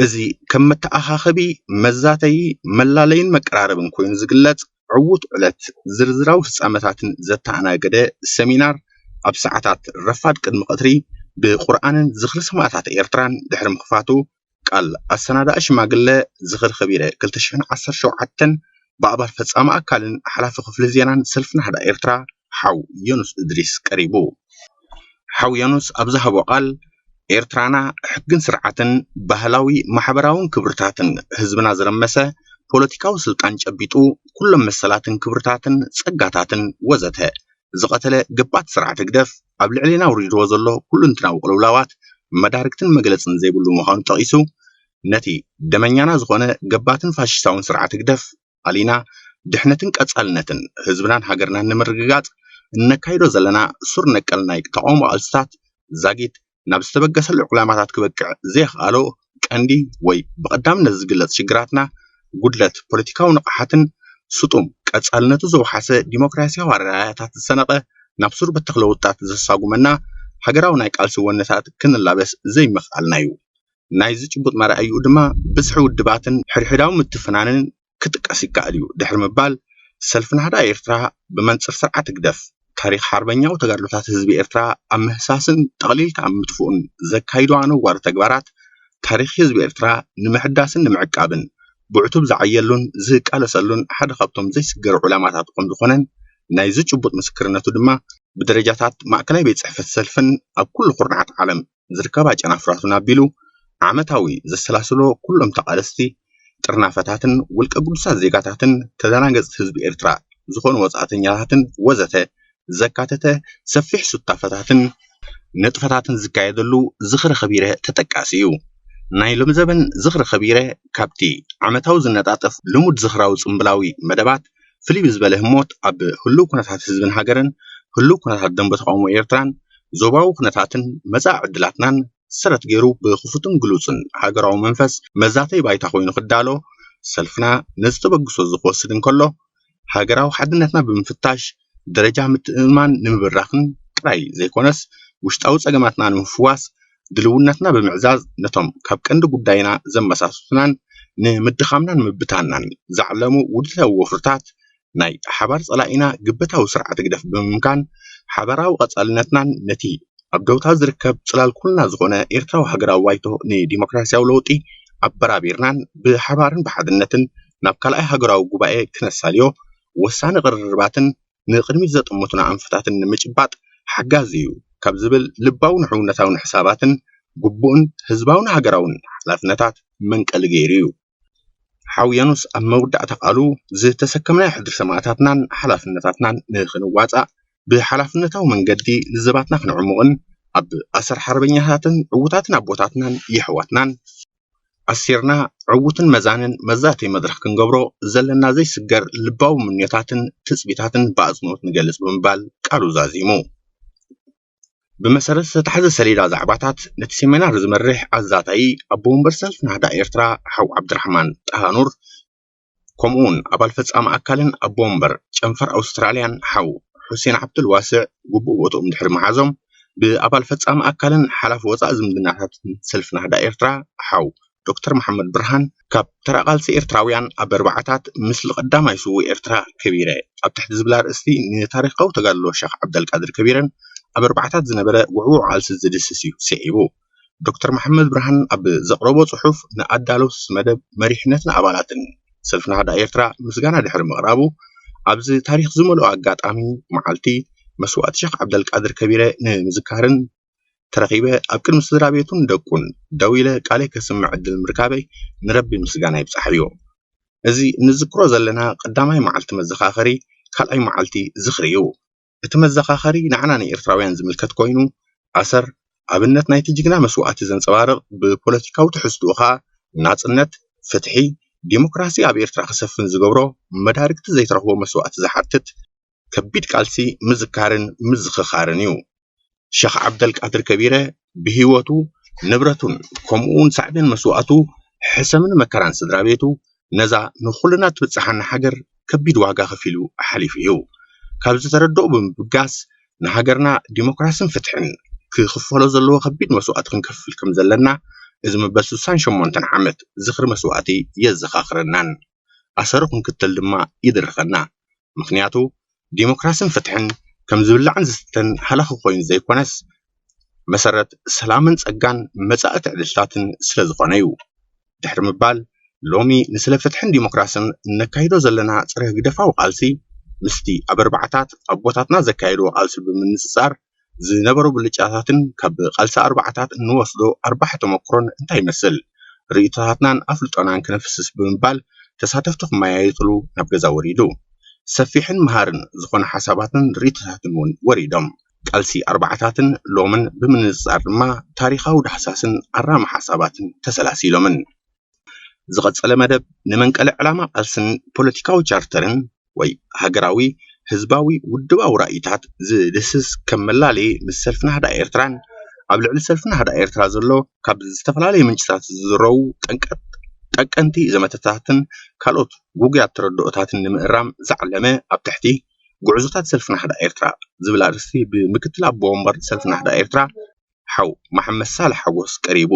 እዚ ከም መተኣኻኸቢ፣ መዛተዪ፣ መላለይን መቀራረብን ኮይኑ ዝግለጽ ዕዉት ዕለት ዝርዝራዊ ፍጻመታትን ዘተኣናገደ ሰሚናር ኣብ ሰዓታት ረፋድ ቅድሚ ቀትሪ ብቁርኣንን ዝኽሪ ሰማእታት ኤርትራን ድሕሪ ምኽፋቱ ቃል ኣሰናዳኢ ሽማግለ ዝኽሪ ከቢረ ክልተ ሽሕን ዓሰርተ ሸውዓተን ብኣባል ፈጻሚ ኣካልን ሓላፊ ክፍሊ ዜናን ሰልፊ ናህዳ ኤርትራ ሓው ዮኑስ እድሪስ ቀሪቡ። ሓው ዮኑስ ኣብ ዝሃቦ ቃል፣ ኤርትራና ሕግን ስርዓትን ባህላዊ ማሕበራውን ክብርታትን ህዝብና ዝረመሰ፣ ፖለቲካዊ ስልጣን ጨቢጡ ኩሎም መሰላትን ክብርታትን ጸጋታትን ወዘተ ዝቐተለ ገባቲ ስርዓት ህግደፍ ኣብ ልዕሌና ኣውሪድዎ ዘሎ ኩሉንትናዊ ቅልውላዋት መዳርግትን መግለጽን ዘይብሉ ምዃኑ ጠቒሱ፣ ነቲ ደመኛና ዝኾነ ገባትን ፋሽስታውን ስርዓት ህግደፍ ኣሊና ድሕነትን ቀጻልነትን ህዝብናን ሃገርናን ንምርግጋጽ እነካይዶ ዘለና ሱር ነቀል ናይ ተቓውሞ ቃልስታት ዛጊት ናብ ዝተበገሰሉ ዕላማታት ክበቅዕ ዘየኽኣሎ ቀንዲ ወይ ብቐዳምነት ዝግለጽ ሽግራትና ጉድለት ፖለቲካዊ ንቕሓትን ስጡም ቀጻልነቱ ዘውሓሰ ዲሞክራሲያዊ ኣረኣእያታት ዝሰነቐ ናብ ሱር በተኽ ለውጥታት ዘሳጉመና ሃገራዊ ናይ ቃልሲ ወነታት ክንላበስ ዘይምኽኣልና እዩ። ናይዚ ጭቡጥ መርኣይኡ ድማ ብዝሒ ውድባትን ሕድሕዳዊ ምትፍናንን ክጥቀስ ይከኣል እዩ ድሕሪ ምባል፣ ሰልፊ ናህዳ ኤርትራ ብመንጽር ስርዓት ህግደፍ ታሪኽ ሓርበኛዊ ተጋድሎታት ህዝቢ ኤርትራ ኣብ ምህሳስን ጠቕሊልካ ኣብ ምጥፍኡን ዘካይዶ ኣነዋሪ ተግባራት ታሪኽ ህዝቢ ኤርትራ ንምሕዳስን ንምዕቃብን ብዕቱብ ዝዓየሉን ዝቃለሰሉን ሓደ ካብቶም ዘይስገሩ ዕላማታት ከም ዝኾነን ናይዚ ጭቡጥ ምስክርነቱ ድማ ብደረጃታት ማእከላይ ቤት ጽሕፈት ሰልፍን ኣብ ኩሉ ኩርናዓት ዓለም ዝርከባ ጨናፍራቱን ኣቢሉ ዓመታዊ ዘሰላስሎ ኩሎም ተቓለስቲ ጥርናፈታትን ውልቀ ግዱሳት ዜጋታትን ተደናገጽቲ ህዝቢ ኤርትራ ዝኾኑ ወጻእተኛታትን ወዘተ ዘካተተ ሰፊሕ ሱታፈታትን ንጥፈታትን ዝካየደሉ ዝኽሪ ከቢረ ተጠቃሲ እዩ። ናይ ሎምዘበን ዝኽሪ ከቢረ ካብቲ ዓመታዊ ዝነጣጠፍ ልሙድ ዝኽራዊ ጽምብላዊ መደባት ፍልይ ብዝበለ ህሞት ኣብ ህሉው ኩነታት ህዝብን ሃገርን ህሉው ኩነታት ደንበ ተቓውሞ ኤርትራን ዞባዊ ኩነታትን መጻኢ ዕድላትናን ሰረት ገይሩ ብኽፉትን ግሉጽን ሃገራዊ መንፈስ መዛተይ ባይታ ኮይኑ ክዳሎ ሰልፍና ነዚ ተበግሶ እዚ ክወስድ እንከሎ ሃገራዊ ሓድነትና ብምፍታሽ ደረጃ ምትእምማን ንምብራኽን ጥራይ ዘይኮነስ ውሽጣዊ ጸገማትና ንምፍዋስ ድልውነትና ብምዕዛዝ ነቶም ካብ ቀንዲ ጉዳይና ዘመሳስሉናን ንምድኻምናን ምብታንናን ዝዓለሙ ውድታዊ ወፍርታት ናይ ሓባር ጸላኢና ግበታዊ ስርዓት ህግደፍ ብምምካን ሓባራዊ ቀጻልነትናን ነቲ ኣብ ደውታ ዝርከብ ጽላል ኩልና ዝኾነ ኤርትራዊ ሃገራዊ ባይቶ ንዲሞክራሲያዊ ለውጢ ኣበራቢርናን ብሓባርን ብሓድነትን ናብ ካልኣይ ሃገራዊ ጉባኤ ክነሳልዮ ወሳኒ ቅርርባትን ንቕድሚት ዘጠመቱና ኣንፈታትን ንምጭባጥ ሓጋዚ እዩ ካብ ዝብል ልባውን ሕውነታውን ሕሳባትን ግቡእን ህዝባውን ሃገራውን ሓላፍነታት መንቀሊ ገይሩ እዩ። ሓው የኑስ ኣብ መወዳእታ ቃሉ፣ ዝተሰከምናዮ ሕድሪ ሰማእታትናን ሓላፍነታትናን ንኽንዋጻእ ብሓላፍነታዊ መንገዲ ልዘባትና ክንዕሙቕን ኣብ ኣሰር ሓርበኛታትን ዕዉታትን ኣቦታትናን የሕዋትናን ኣሲርና ዕዉትን መዛንን መዛተይ መድረኽ ክንገብሮ ዘለና ዘይስገር ልባዊ ምንዮታትን ትጽቢታትን ብኣጽንኦት ንገልጽ ብምባል ቃሉ ዛዚሙ። ብመሰረት ዝተታሕዘ ሰሌዳ ዛዕባታት ነቲ ሴሚናር ዝመርሕ ኣዛታዪ ኣቦ ወንበር ሰልፊ ናህዳ ኤርትራ ሓው ዓብድራሕማን ጣሃኑር ከምኡ እውን ኣባል ፈጻሚ ኣካልን ኣቦ ወንበር ጨንፈር ኣውስትራልያን ሓው ሑሴን ዓብዱልዋስዕ ግቡእ ቦትኦም ድሕሪ ምሓዞም ብኣባል ፈጻሚ ኣካልን ሓላፊ ወጻኢ ዝምድናታትን ሰልፊ ናህዳ ኤርትራ ሓው ዶክተር መሓመድ ብርሃን ካብ ተራ ቃልሲ ኤርትራውያን ኣብ ኣርባዓታት ምስሊ ቀዳማይ ስዉእ ኤርትራ ከቢረ ኣብ ትሕቲ ዝብል ኣርእስቲ ንታሪኻዊ ተጋድሎ ሸኽ ዓብደልቃድር ከቢረን ኣብ ኣርባዓታት ዝነበረ ውዕዉዕ ቃልሲ ዝድስስ እዩ ስዒቡ። ዶክተር መሓመድ ብርሃን ኣብ ዘቕረቦ ጽሑፍ ንኣዳለውቲ መደብ መሪሕነትን ኣባላትን ሰልፊ ናህዳ ኤርትራ ምስጋና ድሕሪ ምቕራቡ ኣብዚ ታሪኽ ዝመልኦ ኣጋጣሚ መዓልቲ መስዋእቲ ሸኽ ዓብደልቃድር ከቢረ ንምዝካርን ተረኺበ ኣብ ቅድሚ ስድራ ቤቱን ደቁን ደው ኢለ ቃለይ ከስምዕ ዕድል ምርካበይ ንረቢ ምስጋና ይብጻሕዮ። እዚ እንዝክሮ ዘለና ቀዳማይ መዓልቲ መዘኻኸሪ ካልኣይ መዓልቲ ዝኽሪ እዩ። እቲ መዘኻኸሪ ንዓና ንኤርትራውያን ዝምልከት ኮይኑ ኣሰር ኣብነት ናይቲ ጅግና መስዋእቲ ዘንጸባርቕ ብፖለቲካዊ ትሕዝትኡ ኸኣ ናጽነት፣ ፍትሒ፣ ዲሞክራሲ ኣብ ኤርትራ ክሰፍን ዝገብሮ መዳርግቲ ዘይትረኽቦ መስዋእቲ ዝሓትት ከቢድ ቃልሲ ምዝካርን ምዝኽኻርን እዩ። ሸኽ ዓብደልቃድር ከቢረ ብህይወቱ ንብረቱን ከምኡውን ሳዕቤን መስዋእቱ ሕሰምን መከራን ስድራ ቤቱ ነዛ ንኹልና ትብጽሓና ሃገር ከቢድ ዋጋ ከፊሉ ሓሊፉ እዩ። ካብ ዝተረድኦ ብምብጋስ ንሃገርና ዲሞክራስን ፍትሕን ክኽፈሎ ዘለዎ ከቢድ መስዋእቲ ክንከፍል ከም ዘለና እዚ መበል ስሳን ሸሞንተን ዓመት ዝኽሪ መስዋእቲ የዘኻኽረናን ኣሰሩ ክንክተል ድማ ይድርኸና። ምኽንያቱ ዲሞክራስን ፍትሕን ከም ዝብላዕን ዝስተን ሃለኺ ኮይኑ ዘይኮነስ መሰረት ሰላምን ጸጋን መጻኢ ትዕድልታትን ስለ ዝኾነ እዩ። ድሕሪ ምባል ሎሚ ንስለ ፍትሕን ዲሞክራስን እነካይዶ ዘለና ጸረ ህግደፋዊ ቃልሲ ምስቲ ኣብ ኣርባዓታት ኣቦታትና ዘካየድዎ ቃልሲ ብምንጽጻር ዝነበሩ ብልጫታትን ካብ ቃልሲ ኣርባዓታት እንወስዶ ኣርባሒ ተመክሮን እንታይ ይመስል ርእይቶታትናን ኣፍልጦናን ክነፍስስ ብምባል ተሳተፍቲ ክመያየጥሉ ናብ ገዛ ወሪዱ። ሰፊሕን መሃርን ዝኾነ ሓሳባትን ርእይቶታትን እውን ወሪዶም። ቃልሲ ኣርባዓታትን ሎምን ብምንጽጻር ድማ ታሪኻዊ ዳህሳስን ኣራሚ ሓሳባትን ተሰላሲሎምን። ዝቐጸለ መደብ ንመንቀሊ ዕላማ ቃልስን ፖለቲካዊ ቻርተርን ወይ ሃገራዊ ህዝባዊ ውድባዊ ራእይታት ዝድህስስ ከም መላለዪ ምስ ሰልፊ ናህዳ ኤርትራን ኣብ ልዕሊ ሰልፊ ናህዳ ኤርትራ ዘሎ ካብ ዝተፈላለዩ ምንጭታት ዝዝረቡ ጠንቀት ጠቀንቲ ዘመተታትን ካልኦት ጉጉያት ተረድኦታትን ንምእራም ዝዓለመ ኣብ ትሕቲ ጉዕዞታት ሰልፊ ናህዳ ኤርትራ ዝብል ኣርእስቲ ብምክትል ኣቦ ወንበር ሰልፊ ናህዳ ኤርትራ ሓው መሓመድ ሳልሕ ሓጎስ ቀሪቡ።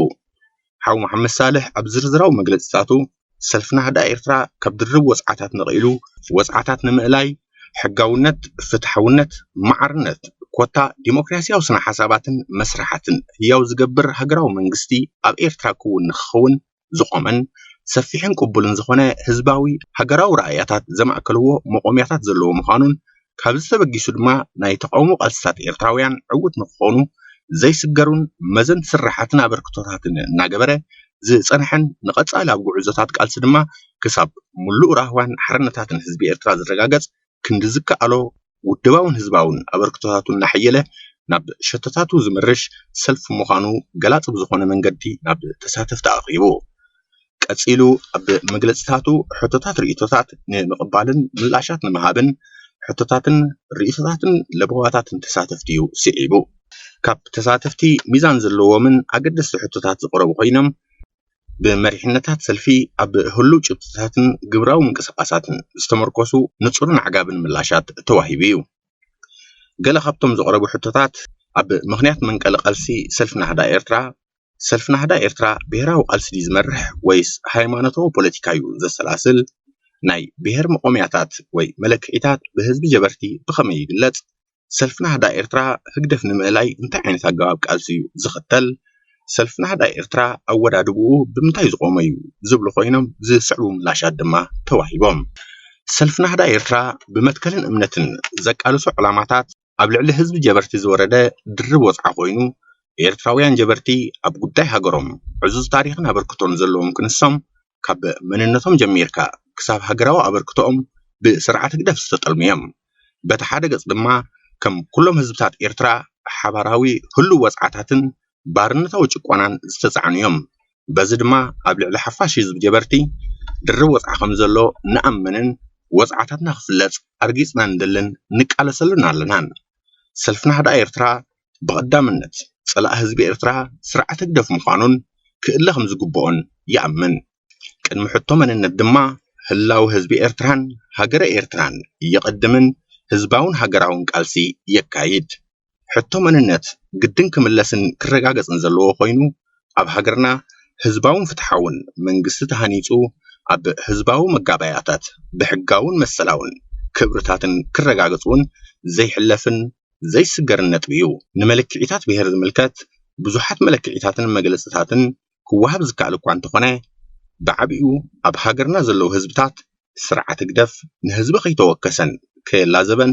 ሓው መሓመድ ሳልሕ ኣብ ዝርዝራዊ መግለጺታቱ ሰልፊ ናህዳ ኤርትራ ካብ ድርብ ወጽዓታት ነቒሉ ወጽዓታት ንምእላይ ሕጋውነት፣ ፍትሓውነት፣ ማዕርነት፣ ኮታ፣ ዲሞክራሲያዊ ስነ ሓሳባትን መስርሓትን ህያው ዝገብር ሃገራዊ መንግስቲ ኣብ ኤርትራ ክውን ንክኸውን ዝኾመን ሰፊሕን ቅቡልን ዝኾነ ህዝባዊ ሃገራዊ ራእያታት ዘማእከልዎ መቆምያታት ዘለዎ ምዃኑን ካብዚ ተበጊሱ ድማ ናይ ተቃውሞ ቃልስታት ኤርትራውያን ዕዉት ንክኾኑ ዘይስገሩን መዘንቲ ስራሓትን ኣበርክቶታትን እናገበረ ዝጸንሐን ንቐጻሊ ኣብ ጉዕዞታት ቃልሲ ድማ ክሳብ ምሉእ ራህዋን ሓርነታትን ህዝቢ ኤርትራ ዝረጋገጽ ክንዲ ዝከኣሎ ውድባውን ህዝባውን ኣበርክቶታቱ እናሐየለ ናብ ሸቶታቱ ዝምርሽ ሰልፊ ምዃኑ ገላጺ ብዝኾነ መንገዲ ናብ ተሳተፍቲ ኣቕሪቡ። ቀጺሉ ኣብ መግለጺታቱ ሕቶታት ርእይቶታት ንምቕባልን ምላሻት ንምሃብን ሕቶታትን ርእይቶታትን ለበዋታትን ተሳተፍቲ እዩ ስዒቡ። ካብ ተሳተፍቲ ሚዛን ዘለዎምን ኣገደስቲ ሕቶታት ዝቐረቡ ኮይኖም ብመሪሕነታት ሰልፊ ኣብ ህሉው ጭብጥታትን ግብራዊ ምንቅስቃሳትን ዝተመርኮሱ ንጹርን ኣዕጋብን ምላሻት ተዋሂቡ እዩ። ገለ ካብቶም ዝቐረቡ ሕቶታት ኣብ ምኽንያት መንቀሊ ቃልሲ ሰልፊ ናህዳ ኤርትራ፣ ሰልፊ ናህዳ ኤርትራ ብሄራዊ ቃልሲ ድዩ ዝመርሕ ወይስ ሃይማኖታዊ ፖለቲካ እዩ ዘሰላስል? ናይ ብሄር መቆምያታት ወይ መለክዒታት ብህዝቢ ጀበርቲ ብኸመይ ይግለጽ? ሰልፊ ናህዳ ኤርትራ ህግደፍ ንምእላይ እንታይ ዓይነት ኣገባብ ቃልሲ እዩ ዝኽተል? ሰልፊ ናህዳ ኤርትራ ኣወዳድብኡ ብምንታይ ዝቖመ እዩ? ዝብሉ ኮይኖም ዝስዕቡ ምላሻት ድማ ተዋሂቦም። ሰልፊ ናህዳ ኤርትራ ብመትከልን እምነትን ዘቃልሶ ዕላማታት ኣብ ልዕሊ ህዝቢ ጀበርቲ ዝወረደ ድርብ ወጽዓ ኮይኑ ኤርትራውያን ጀበርቲ ኣብ ጉዳይ ሃገሮም ዕዙዝ ታሪኽን ኣበርክቶን ዘለዎም ክንሶም ካብ መንነቶም ጀሚርካ ክሳብ ሃገራዊ ኣበርክቶኦም ብስርዓት ህግደፍ ዝተጠልሙ እዮም። በቲ ሓደ ገጽ ድማ ከም ኩሎም ህዝብታት ኤርትራ ሓባራዊ ህሉው ወጽዓታትን ባርነታዊ ጭቆናን ዝተጻዕኑ እዮም። በዚ ድማ ኣብ ልዕሊ ሓፋሽ ህዝቢ ጀበርቲ ድርብ ወጽዓ ከም ዘሎ ንኣምንን ወጽዓታትና ክፍለጽ ኣርጊጽና ንደልን ንቃለሰሉን ኣለናን። ሰልፊ ናህዳ ኤርትራ ብቐዳምነት ጸላኢ ህዝቢ ኤርትራ ስርዓት ህግደፍ ምዃኑን ክእለ ከም ዝግብኦን ይኣምን። ቅድሚ ሕቶ መንነት ድማ ህላው ህዝቢ ኤርትራን ሃገረ ኤርትራን የቐድምን ህዝባውን ሃገራውን ቃልሲ የካይድ። ሕቶ መንነት ግድን ክምለስን ክረጋገጽን ዘለዎ ኮይኑ ኣብ ሃገርና ህዝባውን ፍትሓውን መንግስቲ ተሃኒጹ ኣብ ህዝባዊ መጋባያታት ብሕጋውን መሰላውን ክብርታትን ክረጋገጽ እውን ዘይሕለፍን ዘይስገርን ነጥቢ እዩ። ንመለክዒታት ብሄር ዝምልከት ብዙሓት መለክዒታትን መግለጽታትን ክወሃብ ዝከኣል እኳ እንተኾነ ብዓቢኡ ኣብ ሃገርና ዘለዉ ህዝብታት ስርዓት ህግደፍ ንህዝቢ ከይተወከሰን ከየላዘበን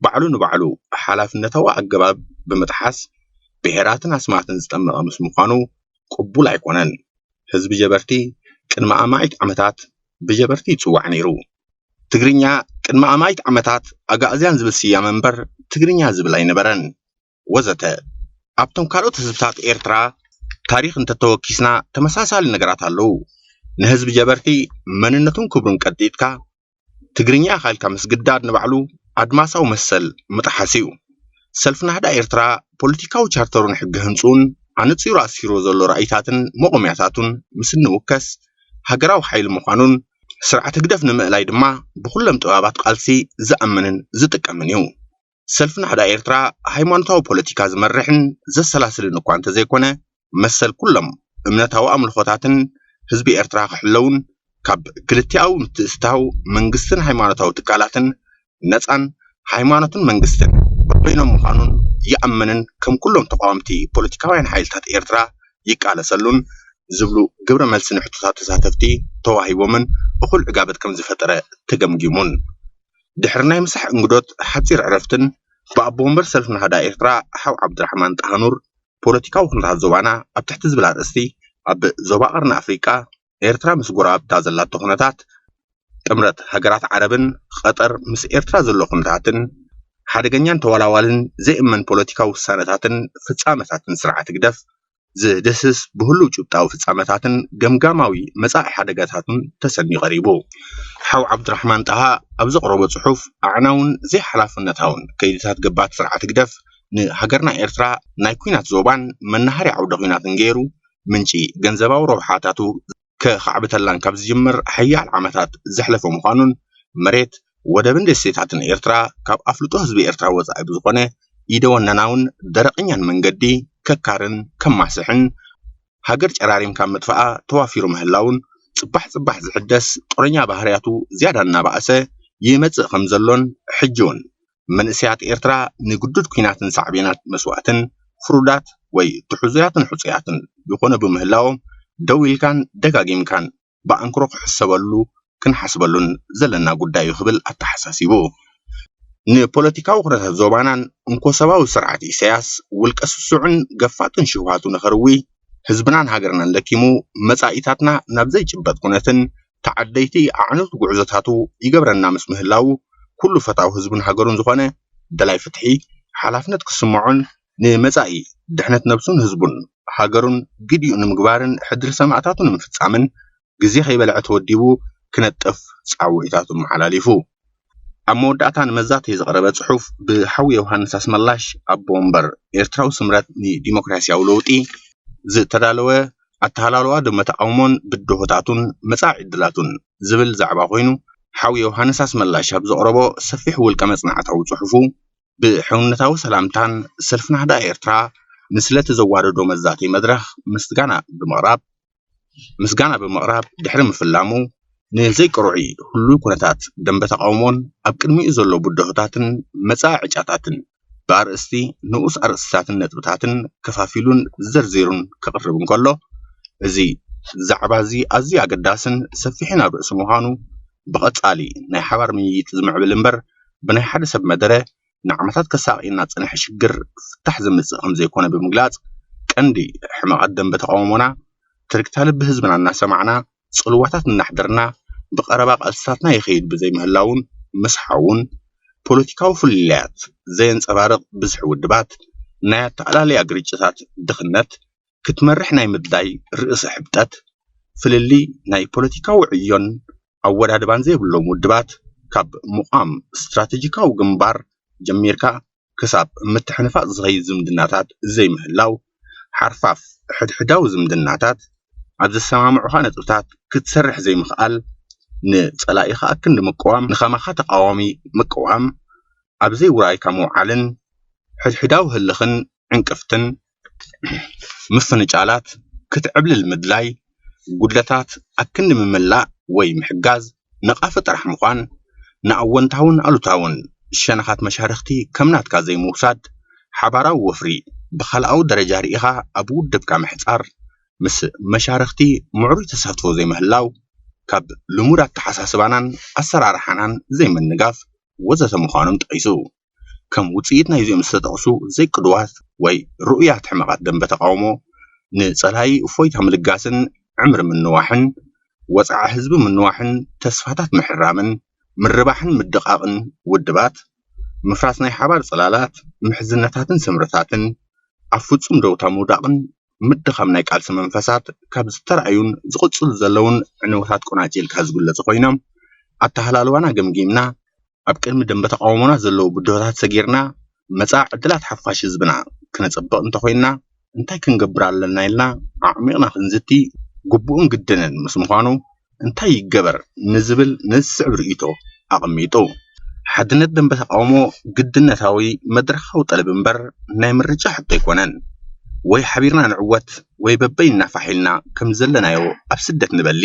ባዕሉ ንባዕሉ ሓላፍነታዊ ኣገባብ ብምጥሓስ ብሄራትን ኣስማትን ዝጠመቐ ምስ ምዃኑ ቅቡል ኣይኮነን። ህዝቢ ጀበርቲ ቅድሚ ኣማኢት ዓመታት ብጀበርቲ ይጽዋዕ ነይሩ። ትግርኛ ቅድሚ ኣማኢት ዓመታት ኣጋእዝያን ዝብል ስያመ እምበር ትግርኛ ዝብል ኣይነበረን። ወዘተ ኣብቶም ካልኦት ህዝብታት ኤርትራ ታሪኽ እንተተወኪስና ተመሳሳሊ ነገራት ኣለዉ። ንህዝቢ ጀበርቲ መንነቱን ክብሩን ቀጢጥካ ትግርኛ ኢኻ ኢልካ ምስግዳድ ንባዕሉ ኣድማሳዊ መሰል ምጥሓስ እዩ። ሰልፊ ናህዳ ኤርትራ ፖለቲካዊ ቻርተሩን ሕገ ህንጽኡን ኣነጺሩ ኣስፊርዎ ዘሎ ራእይታትን መቖምያታቱን ምስ እንውከስ ሃገራዊ ሓይሊ ምዃኑን ስርዓት ህግደፍ ንምእላይ ድማ ብኹሎም ጥበባት ቃልሲ ዝኣምንን ዝጥቀምን እዩ። ሰልፊ ናህዳ ኤርትራ ሃይማኖታዊ ፖለቲካ ዝመርሕን ዘሰላስልን እኳ እንተዘይኮነ መሰል ኩሎም እምነታዊ ኣምልኾታትን ህዝቢ ኤርትራ ክሕለውን ካብ ክልቲኣዊ ምትእስታው መንግስትን ሃይማኖታዊ ትካላትን ነጻን ሃይማኖትን መንግስትን በበይኖም ምዃኑን ይኣምንን ከም ኩሎም ተቃወምቲ ፖለቲካውያን ሓይልታት ኤርትራ ይቃለሰሉን ዝብሉ ግብረ መልሲ ንሕቶታት ተሳተፍቲ ተዋሂቦምን እኹል ዕጋበት ከም ዝፈጠረ ተገምጊሙን። ድሕሪ ናይ ምሳሕ እንግዶት ሓፂር ዕረፍትን ብኣቦ ወንበር ሰልፊ ናህዳ ኤርትራ ሓው ዓብድራሕማን ጣሃኑር ፖለቲካዊ ኩነታት ዞባና ኣብ ትሕቲ ዝብል ኣርእስቲ ኣብ ዞባ ቀርኒ ኣፍሪቃ ኤርትራ ምስ ጎረባብታ ዘላቶ ኩነታት ጥምረት ሃገራት ዓረብን ቐጠር ምስ ኤርትራ ዘሎ ኩነታትን ሓደገኛን ተዋላዋልን ዘይእመን ፖለቲካዊ ውሳነታትን ፍጻመታትን ስርዓት ህግደፍ ዝድህስስ ብህሉው ጭብጣዊ ፍጻመታትን ገምጋማዊ መጻኢ ሓደጋታቱን ተሰንዩ ቀሪቡ። ሓው ዓብዱራሕማን ጣሃ ኣብ ዘቕረቦ ጽሑፍ ኣዕናውን ዘይሓላፍነታውን ከይድታት ገባት ስርዓት ህግደፍ ንሃገርና ኤርትራ ናይ ኲናት ዞባን መናሃርያ ዓውደ ኲናትን ገይሩ ምንጪ ገንዘባዊ ረብሓታቱ ከኻዕብተላን ካብ ዝጅምር ሓያል ዓመታት ዘሕለፈ ምዃኑን መሬት ወደብን ደሴታትን ኤርትራ ካብ ኣፍልጦ ህዝቢ ኤርትራ ወጻኢ ብዝኾነ ኢደ ወነናውን ደረቕኛን መንገዲ ከካርን ከማስሕን ሃገር ጨራሪም ካብ ምጥፋኣ ተዋፊሩ ምህላውን ጽባሕ ጽባሕ ዝሕደስ ጦረኛ ባህርያቱ ዝያዳ እናባእሰ ይመጽእ ከም ዘሎን ሕጂ እውን መንእሰያት ኤርትራ ንግዱድ ኲናትን ሳዕቤናት መስዋእትን ፍሩዳት ወይ ትሑዙያትን ሕጹያትን ዝኾነ ብምህላዎም ደው ኢልካን ደጋጊምካን ብኣንክሮ ክሕሰበሉ ክንሓስበሉን ዘለና ጉዳይ እዩ ክብል ኣተሓሳሲቡ። ንፖለቲካዊ ኩነታት ዞባናን እንኮሰባዊ ስርዓት ኢሳያስ ውልቀ ስሱዕን ገፋጥን ሽውሃቱ ንኸርዊ ህዝብናን ሃገርናን ለኪሙ መጻኢታትና ናብ ዘይጭበጥ ኩነትን ተዓደይቲ ኣዕነውቲ ጉዕዞታቱ ይገብረና ምስ ምህላው ኩሉ ፈታዊ ህዝቡን ሃገሩን ዝኾነ ደላይ ፍትሒ ሓላፍነት ክስምዖን ንመጻኢ ድሕነት ነብሱን ህዝቡን ሃገሩን ግዲኡ ንምግባርን ሕድሪ ሰማእታቱ ንምፍጻምን ግዜ ከይበልዐ ተወዲቡ ክነጥፍ ጻውዒታቱ ኣመሓላሊፉ። ኣብ መወዳእታ ንመዛተዪ ዝቐረበ ጽሑፍ ብሓው ዮሃንስ ኣስመላሽ ኣቦ ወንበር ኤርትራዊ ስምረት ንዲሞክራሲያዊ ለውጢ ዝተዳለወ ኣተሃላልዋ ደንበ ተቓውሞን ብድሆታቱን መጻኢ ዕድላቱን ዝብል ዛዕባ ኮይኑ ሓው ዮሃንስ ኣስመላሽ ኣብ ዘቕረቦ ሰፊሕ ውልቀ መጽናዕታዊ ጽሑፉ ብሕውነታዊ ሰላምታን ሰልፊ ናህዳ ኤርትራ ንስለቲ ዘዋደዶ መዛተዪ መድረኽ ምስጋና ብምቕራብ ምስጋና ብምቕራብ ድሕሪ ምፍላሙ ንዘይቅሩዒ ህሉው ኩነታት ደንበ ተቓውሞን ኣብ ቅድሚኡ ዘሎ ብድሆታትን መጻኢ ዕጫታትን ብኣርእስቲ ንኡስ ኣርእስታትን ነጥብታትን ከፋፊሉን ዘርዚሩን ከቕርብ እንከሎ እዚ ዛዕባ እዚ ኣዝዩ ኣገዳስን ሰፊሕን ኣብ ርእሲ ምዃኑ ብቐጻሊ ናይ ሓባር ምይይጥ ዝምዕብል እምበር ብናይ ሓደ ሰብ መደረ ንዓመታት ከሳቕየና ዝጸንሐ ሽግር ፍታሕ ዘምጽእ ከም ዘይኮነ ብምግላጽ ቀንዲ ሕመቓት ደንበ ተቓውሞና ትርክታ ልቢ ህዝብና እናሰማዕና ጽልዋታት እናሕደርና ብቐረባ ቃልስታትና ይኸይድ ብዘይምህላውን ምስ ሓውን ፖለቲካዊ ፍልልያት ዘየንጸባርቕ ብዝሒ ውድባት ናይ ኣተኣላልያ ግርጭታት ድኽነት ክትመርሕ ናይ ምድላይ ርእሰ ሕብጠት ፍልልይ ናይ ፖለቲካዊ ዕዮን ኣወዳድባን ዘይብሎም ውድባት ካብ ምቋም ስትራቴጂካዊ ግንባር ጀሚርካ ክሳብ ምትሕንፋጽ ዝኸይድ ዝምድናታት ዘይምህላው ሓርፋፍ ሕድሕዳዊ ዝምድናታት ኣብ ዘሰማምዑኻ ነጥብታት ክትሰርሕ ዘይምኽኣል ንጸላኢኻ ኣክንዲ ምቅዋም ንኸማኻ ተቓዋሚ ምቅዋም ኣብ ዘይውራይካ ምውዓልን ሕድሕዳዊ ህልኽን ዕንቅፍትን ምፍንጫላት ክትዕብልል ምድላይ ጉድለታት ኣክንዲ ምምላእ ወይ ምሕጋዝ ነቓፊ ጥራሕ ምዃን ንኣወንታውን ኣሉታውን ሸነኻት መሻርኽቲ ከም ናትካ ዘይምውሳድ ሓባራዊ ወፍሪ ብኻልኣዊ ደረጃ ርኢኻ ኣብ ውድብካ ምሕጻር ምስ መሻርኽቲ ምዕሩይ ተሳትፎ ዘይምህላው ካብ ልሙድ ኣተሓሳስባናን ኣሰራርሓናን ዘይምንጋፍ ወዘተ ምዃኖም ጠቒሱ። ከም ውጽኢት ናይዚኦም ዝተጠቕሱ ዘይቅዱዋት ወይ ርኡያት ሕመቓት ደንበ ተቓውሞ ንጸላኢ እፎይታ ምልጋስን ዕምሪ ምንዋሕን ወጽዓ ህዝቢ ምንዋሕን ተስፋታት ምሕራምን ምርባሕን ምድቓቕን ውድባት ምፍራስ ናይ ሓባር ጽላላት ምሕዝነታትን ስምርታትን ኣብ ፍጹም ደውታ ምውዳቕን ምድኻም ናይ ቃልሲ መንፈሳት ካብ ዝተራእዩን ዝቕጽሉ ዘለውን ዕንወታት ቆናጺልካ ዝግለጹ ኮይኖም ኣተሃላልዋና ገምጊምና ኣብ ቅድሚ ደንበ ተቓውሞና ዘለዉ ብድሆታት ሰጊርና መጻኢ ዕድላት ሓፋሽ ህዝብና ክነጸብቕ እንተኾይንና እንታይ ክንገብር ኣለና ኢልና ኣዕሚቕና ክንዝቲ ግቡእን ግድንን ምስ ምዃኑ እንታይ ይገበር ንዝብል ንዝስዕብ ርእይቶ ኣቐሚጡ። ሓድነት ደንበ ተቓውሞ ግድነታዊ መድረኻዊ ጠለብ እምበር ናይ ምርጫ ሕቶ ኣይኮነን። ወይ ሓቢርና ንዕወት ወይ በበይንና ፋሕ ኢልና ከም ዘለናዮ ኣብ ስደት ንበሊ።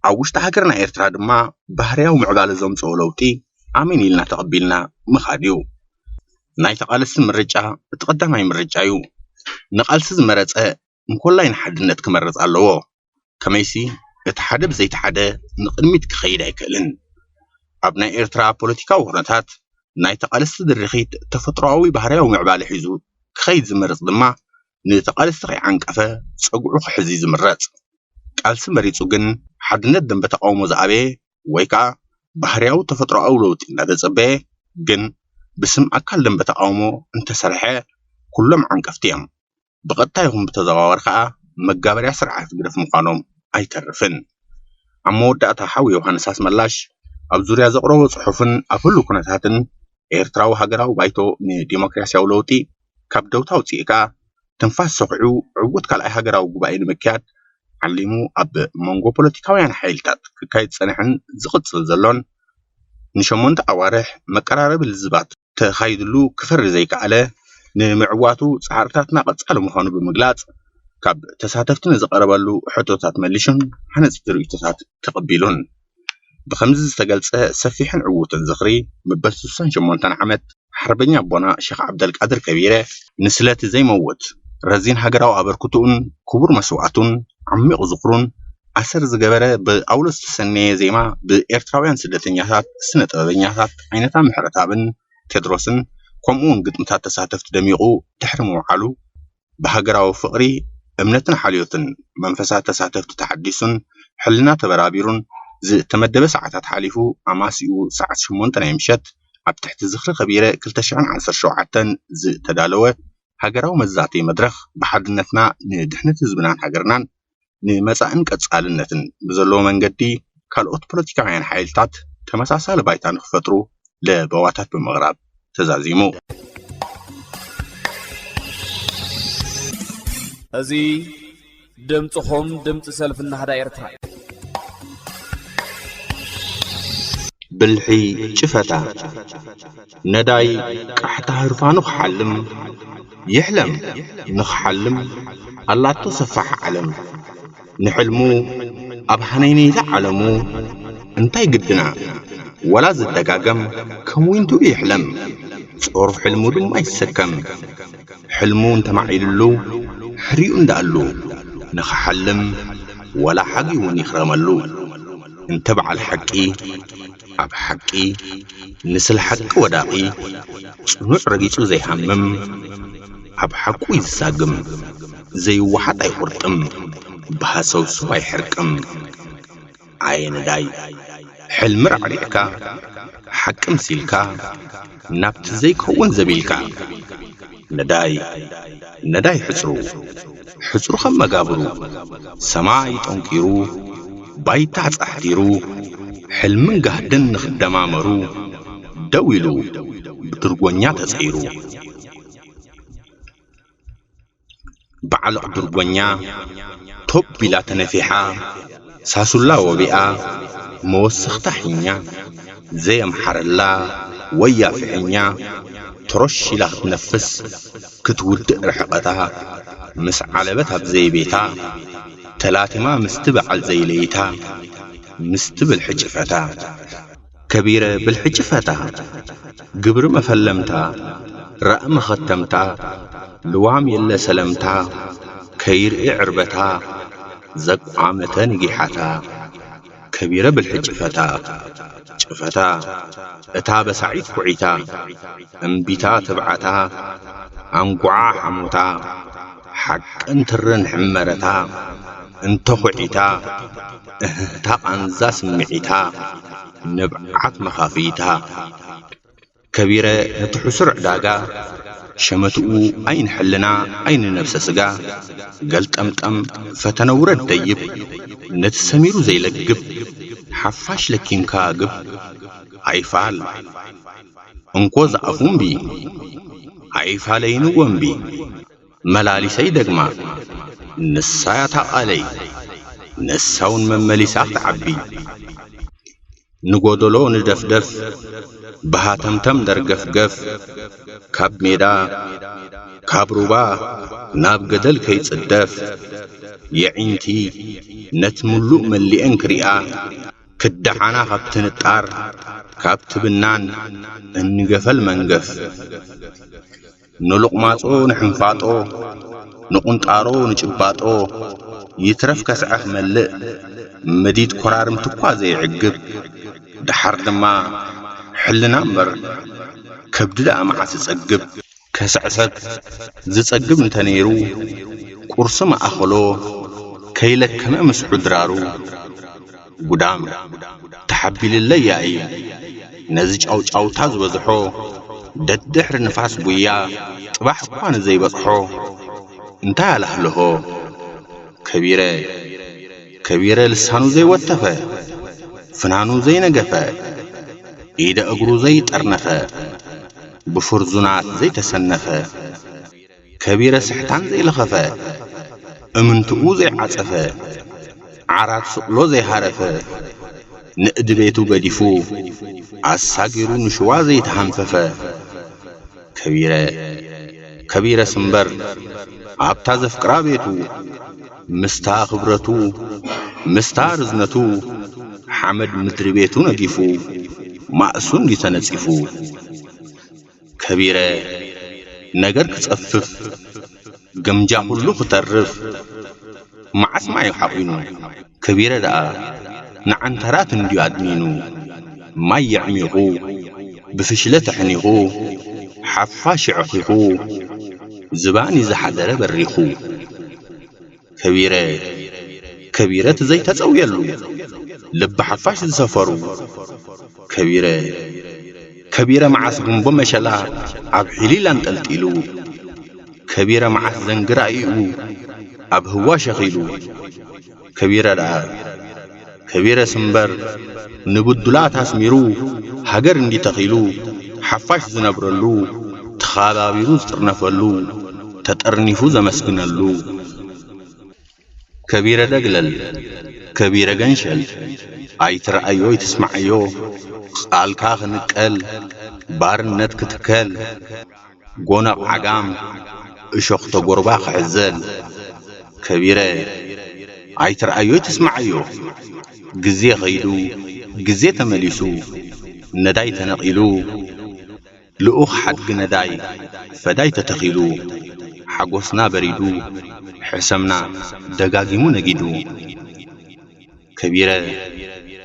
ኣብ ውሽጢ ሃገርና ኤርትራ ድማ ባህርያዊ ምዕባለ ዘምጽኦ ለውጢ ኣሜን ኢልና ተቐቢልና ምኻድ እዩ። ናይ ተቓለስቲ ምርጫ እቲ ቀዳማይ ምርጫ እዩ። ንቓልሲ ዝመረጸ እንኮላይ ንሓድነት ክመርጽ ኣለዎ። ከመይሲ እቲ ሓደ ብዘይቲ ሓደ ንቕድሚት ክኸይድ ኣይክእልን። ኣብ ናይ ኤርትራ ፖለቲካዊ ኩነታት ናይ ተቓለስቲ ድርኺት ተፈጥሮኣዊ ባህርያዊ ምዕባለ ሒዙ ክኸይድ ዝመርጽ ድማ፣ ንተቓለስቲ ከይዓንቀፈ ጸጉዑ ክሕዝ እዩ ዝምረጽ። ቃልሲ መሪጹ ግን ሓድነት ደንበ ተቓውሞ ዝኣበየ ወይ ከኣ ባህርያዊ ተፈጥሮኣዊ ለውጢ እናተጸበየ ግን ብስም ኣካል ደንበ ተቓውሞ እንተሰርሐ ኩሎም ዓንቀፍቲ እዮም። ብቐጥታ ይኹን ብተዘዋወር ከኣ መጋበርያ ስርዓት ህግደፍ ምዃኖም ኣይተርፍን። ኣብ መወዳእታ ሓው ዮሃንስ ኣስመላሽ ኣብ ዙርያ ዘቕረቦ ጽሑፍን ኣብ ህሉው ኩነታትን ኤርትራዊ ሃገራዊ ባይቶ ንዲሞክራስያዊ ለውጢ ካብ ደውታ ኣውጺእካ ትንፋስ ሰኺዑ ዕዉት ካልኣይ ሃገራዊ ጉባኤ ንምክያድ ዓሊሙ ኣብ መንጎ ፖለቲካውያን ሓይልታት ክካየድ ዝጸንሐን ዝቕጽል ዘሎን ንሸሞንተ ኣዋርሕ መቀራረቢ ልዝባት ተኻይድሉ ክፈሪ ዘይከኣለ ንምዕዋቱ ጻዕርታትና ቀጻሊ ምዃኑ ብምግላጽ ካብ ተሳተፍቲ ንዝቐረበሉ ሕቶታት መሊሹን ሓነጽቲ ርእይቶታት ተቐቢሉን። ብኸምዚ ዝተገልጸ ሰፊሕን ዕዉትን ዝኽሪ መበል ስሳን ሸሞንተን ዓመት ሓርበኛ ኣቦና ሸኽ ዓብደልቃድር ከቢረ ንስለቲ ዘይመውት ረዚን ሃገራዊ ኣበርክትኡን ክቡር መስዋእቱን ዓሚቕ ዝኽሩን ኣሰር ዝገበረ ብኣውሎ ዝተሰነየ ዜማ ብኤርትራውያን ስደተኛታት ስነ ጥበበኛታት ዓይነታ ምሕረትኣብን ቴድሮስን ከምኡውን ግጥምታት ተሳተፍቲ ደሚቑ ድሕሪ ምውዓሉ ብሃገራዊ ፍቕሪ እምነትን ሓልዮትን መንፈሳት ተሳተፍቲ ተሓዲሱን ሕልና ተበራቢሩን ዝተመደበ ሰዓታት ሓሊፉ ኣማሲኡ ሰዓት ሸሞንተ ናይ ምሸት ኣብ ትሕቲ ዝኽሪ ከቢረ ክልተ ሽሕን ዓሰርተ ሸውዓተን ዝተዳለወ ሃገራዊ መዛተዪ መድረኽ ብሓድነትና ንድሕነት ህዝብናን ሃገርናን ንመጻእን ቀጻልነትን ብዘለዎ መንገዲ ካልኦት ፖለቲካውያን ሓይልታት ተመሳሳሊ ባይታ ንኽፈጥሩ ለበዋታት ብምቕራብ ተዛዚሙ። እዚ ድምፅኹም ድምፂ ሰልፊ ናህዳ ኤርትራ እዩ። ብልሒ ጭፈታ ነዳይ ቃሕታ ህርፋኑ ክሓልም ይሕለም ንኽሓልም ኣላቶ ሰፋሕ ዓለም ንሕልሙ ኣብ ሃነይነይታ ዓለሙ እንታይ ግድና ወላ ዝደጋገም ከም ዊንትኡ ይሕለም ጾሩ ሕልሙ ድማ ይሰከም ሕልሙ እንተማዒልሉ ሕሪኡ እንዳኣሉ ንኽሓልም ወላ ሓጊ እውን ይኽረመሉ እንተ በዓል ሓቂ ኣብ ሓቂ ንስለ ሓቂ ወዳቒ ጽኑዕ ረጊጹ ዘይሃምም ኣብ ሓቁ እዩ ዝሳግም ዘይወሓጥ ኣይቑርጥም ብሃሰው ስዋ ይሕርቅም ኣየ ነዳይ ሕልሚ ራዕሪዕካ ሓቂ ምሲልካ ናብቲ ዘይከውን ዘቢልካ ነዳይ ነዳይ ሕጽሩ ሕጽሩ ከም መጋብሩ ሰማይ ጠንቂሩ ባይታ ጻሕቲሩ ሕልምን ጋህድን ንኽደማመሩ ደው ኢሉ ብድርጎኛ ተጸይሩ ባዕልቕ ድርጎኛ ቶብ ኢላ ተነፊሓ ሳሱላ ወቢኣ መወሰኽታ ሒኛ ዘየምሓረላ ወያ ፍሕኛ ተሮሽ ኢላ ክትነፍስ ክትውድእ ርሕቐታ ምስ ዓለበት ኣብ ዘይቤታ ተላቲማ ምስቲ በዓል ዘይለይታ ምስቲ ብልሒ ጭፈታ ከቢረ ብልሒ ጭፈታ ግብሪ መፈለምታ ራእ መኸተምታ ልዋም የለ ሰለምታ ከይርኢ ዕርበታ ዘቋመተ ንጊሓታ ከቢረ ብልሒ ጭፈታ ጭፈታ እታ በሳዒት ኩዒታ እምቢታ ትብዓታ ኣንጉዓ ሓሞታ ሓቅን ትርን ሕመረታ እንተኹዒታ እህህታ ቃንዛ ስምዒታ ንብዓት መኻፍይታ ከቢረ ነቲ ሕሱር ዕዳጋ ሸመትኡ ኣይንሕልና ኣይንነብሰ ስጋ ገልጠምጠም ፈተነ ውረድ ደይብ ነቲ ሰሚሩ ዘይለግብ ሓፋሽ ለኪምካ ግብ ኣይፋል እንኮ ዝኣፉ እምቢ ኣይፋለይንዎ እምቢ መላሊሰይ ደግማ ንሳያ ታቓለይ ንሳውን መመሊሳ ክትዓቢ ንጎደሎ ንደፍደፍ ብሃተምተም ደርገፍገፍ ካብ ሜዳ ካብ ሩባ ናብ ገደል ከይጽደፍ የዒንቲ ነቲ ምሉእ መሊኤን ክሪኣ ክደሓና ካብ ትንጣር ካብ ትብናን እንገፈል መንገፍ ንሉቕማጾ ንሕንፋጦ ንቑንጣሮ ንጭባጦ ይትረፍ ከስዐ ክመልእ፣ ምዲድ ኮራርምቲ እኳ ዘይዕግብ፣ ደሓር ድማ ሕልና እምበር ከብዲ ደኣ መዓስ እጸግብ። ከስዐ ሰብ ዝጸግብ እንተ ነይሩ፣ ቁርሲ መኣኸሎ ከይለከመ ምስሑ ድራሩ፣ ጉዳም ተሓቢልለይ ያኢ፣ ነዚ ጫውጫውታ ዝበዝሖ፣ ደድሕሪ ንፋስ ጉያ ጥባሕ እኳ ንዘይበጽሖ፣ እንታይ ኣላህልሆ? ከቢረ፣ ከቢረ ልሳኑ ዘይወተፈ፣ ፍናኑ ዘይነገፈ፣ ኢደ እግሩ ዘይጠርነፈ፣ ብፍርዙናት ዘይተሰነፈ፣ ከቢረ ስሕታን ዘይለኸፈ፣ እምንትኡ ዘይዓጸፈ፣ ዓራት ስቕሎ ዘይሃረፈ፣ ንእዲ ቤቱ ገዲፉ፣ ኣሳጊሩ ንሽዋ ዘይተሃንፈፈ፣ ከቢረ፣ ከቢረስ እምበር፣ ኣብታ ዘፍቅራ ቤቱ፣ ምስታ ክብረቱ፣ ምስታ ርዝነቱ፣ ሓመድ ምድሪ ቤቱ ነጊፉ፣ ማእሱ እንዲ ተነጺፉ። ከቢረ፣ ነገር ክጸፍፍ፣ ግምጃ ኩሉ ክተርፍ፣ መዓስ ማይ ሓቒኑ። ከቢረ ደኣ ንዓንተራት እንድዩ ኣድኒኑ፣ ማይ የዕሚቑ፣ ብፍሽለ ተሕኒቑ፣ ሓፋሽ ኣዕኺኹ፣ ዝባን እዩ ዝሓደረ በሪኹ። ከቢረ፣ ከቢረ እቲ ዘይተጸውየሉ፣ ልቢ ሓፋሽ ዝሰፈሩ። ከቢረ፣ ከቢረ መዓስ ጉንቦ መሸላ ኣብ ሒሊል ኣንጠልጢሉ። ከቢረ መዓስ ዘንጊ ራኢኡ ኣብ ህዋ ሸኺሉ። ከቢረ ደኣ፣ ከቢረስ እምበር ንብዱላት ኣስሚሩ ሃገር እንዲ ተኺሉ፣ ሓፋሽ ዝነብረሉ፣ ተኻባቢሩ ዝጥርነፈሉ፣ ተጠርኒፉ ዘመስግነሉ። ከቢረ ደግለል፣ ከቢረ ገንሸል፣ ኣይትርኣዮ ኣይትስምዓዮ፣ ቃልካ ክንቀል፣ ባርነት ክትከል፣ ጎነቕ ዓጋም፣ እሾኽ ተጎርባ ክሕዘል። ከቢረ፣ ኣይትርኣዮ ኣይትስምዓዮ፣ ግዜ ኸይዱ፣ ግዜ ተመሊሱ፣ ነዳይ ተነቒሉ፣ ልኡኽ ሓድጊ ነዳይ ፈዳይ ተተኺሉ፣ ሓጎስና በሪዱ፣ ሕሰምና ደጋጊሙ ነጊዱ። ከቢረ፣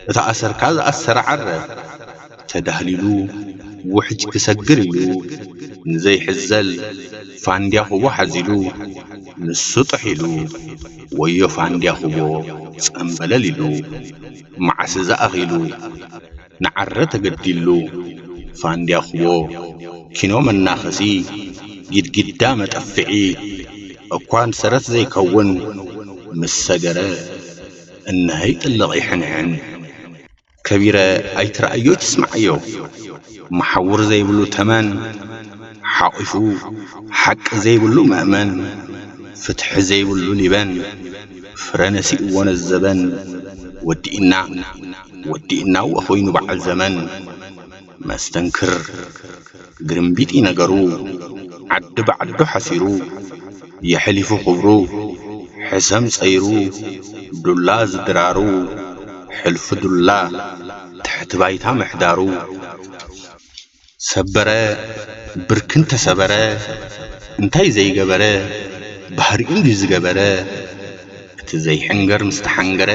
እቲ ኣሰርካ ዝኣሰረ ዓረ፣ ተዳህሊሉ፣ ውሕጅ ክሰግር ኢሉ፣ ንዘይሕዘል ፋንድያ ኩቦ ሓዚሉ፣ ንሱ ጥሒሉ፣ ወዮ ፋንድያ ኩቦ ጸምበለል ኢሉ፣ መዓስ ዝኣኺሉ። ንዓረ ተገዲሉ ፋንድያ ኩቦ ኪኖ መናኸሲ ጊድጊዳ መጠፍዒ እኳ ንሰረት ዘይከውን ምስ ሰገረ እነሀይ ጥልቕ ይሕንሕን። ከቢረ ኣይትረኣዮ ኣይትስምዓዮ መሓውር ዘይብሉ ተመን ሓቒፉ ሓቂ ዘይብሉ መእመን ፍትሒ ዘይብሉ ሊበን ፍረ ነሲእዎ ነዘበን ወዲእና ወዲእናዎ ኮይኑ በዓል ዘመን መስተንክር ግርምቢጢ ነገሩ ዓዲ ብዓዱ ሓሲሩ የሕሊፉ ክብሩ ሕሰም ጸይሩ ዱላ ዝድራሩ ሕልፊ ዱላ ትሕቲ ባይታ ምሕዳሩ ሰበረ ብርክን ተሰበረ እንታይ ዘይገበረ ባህሪኡ እንድዩ ዝገበረ እቲ ዘይሕንገር ምስ ተሓንገረ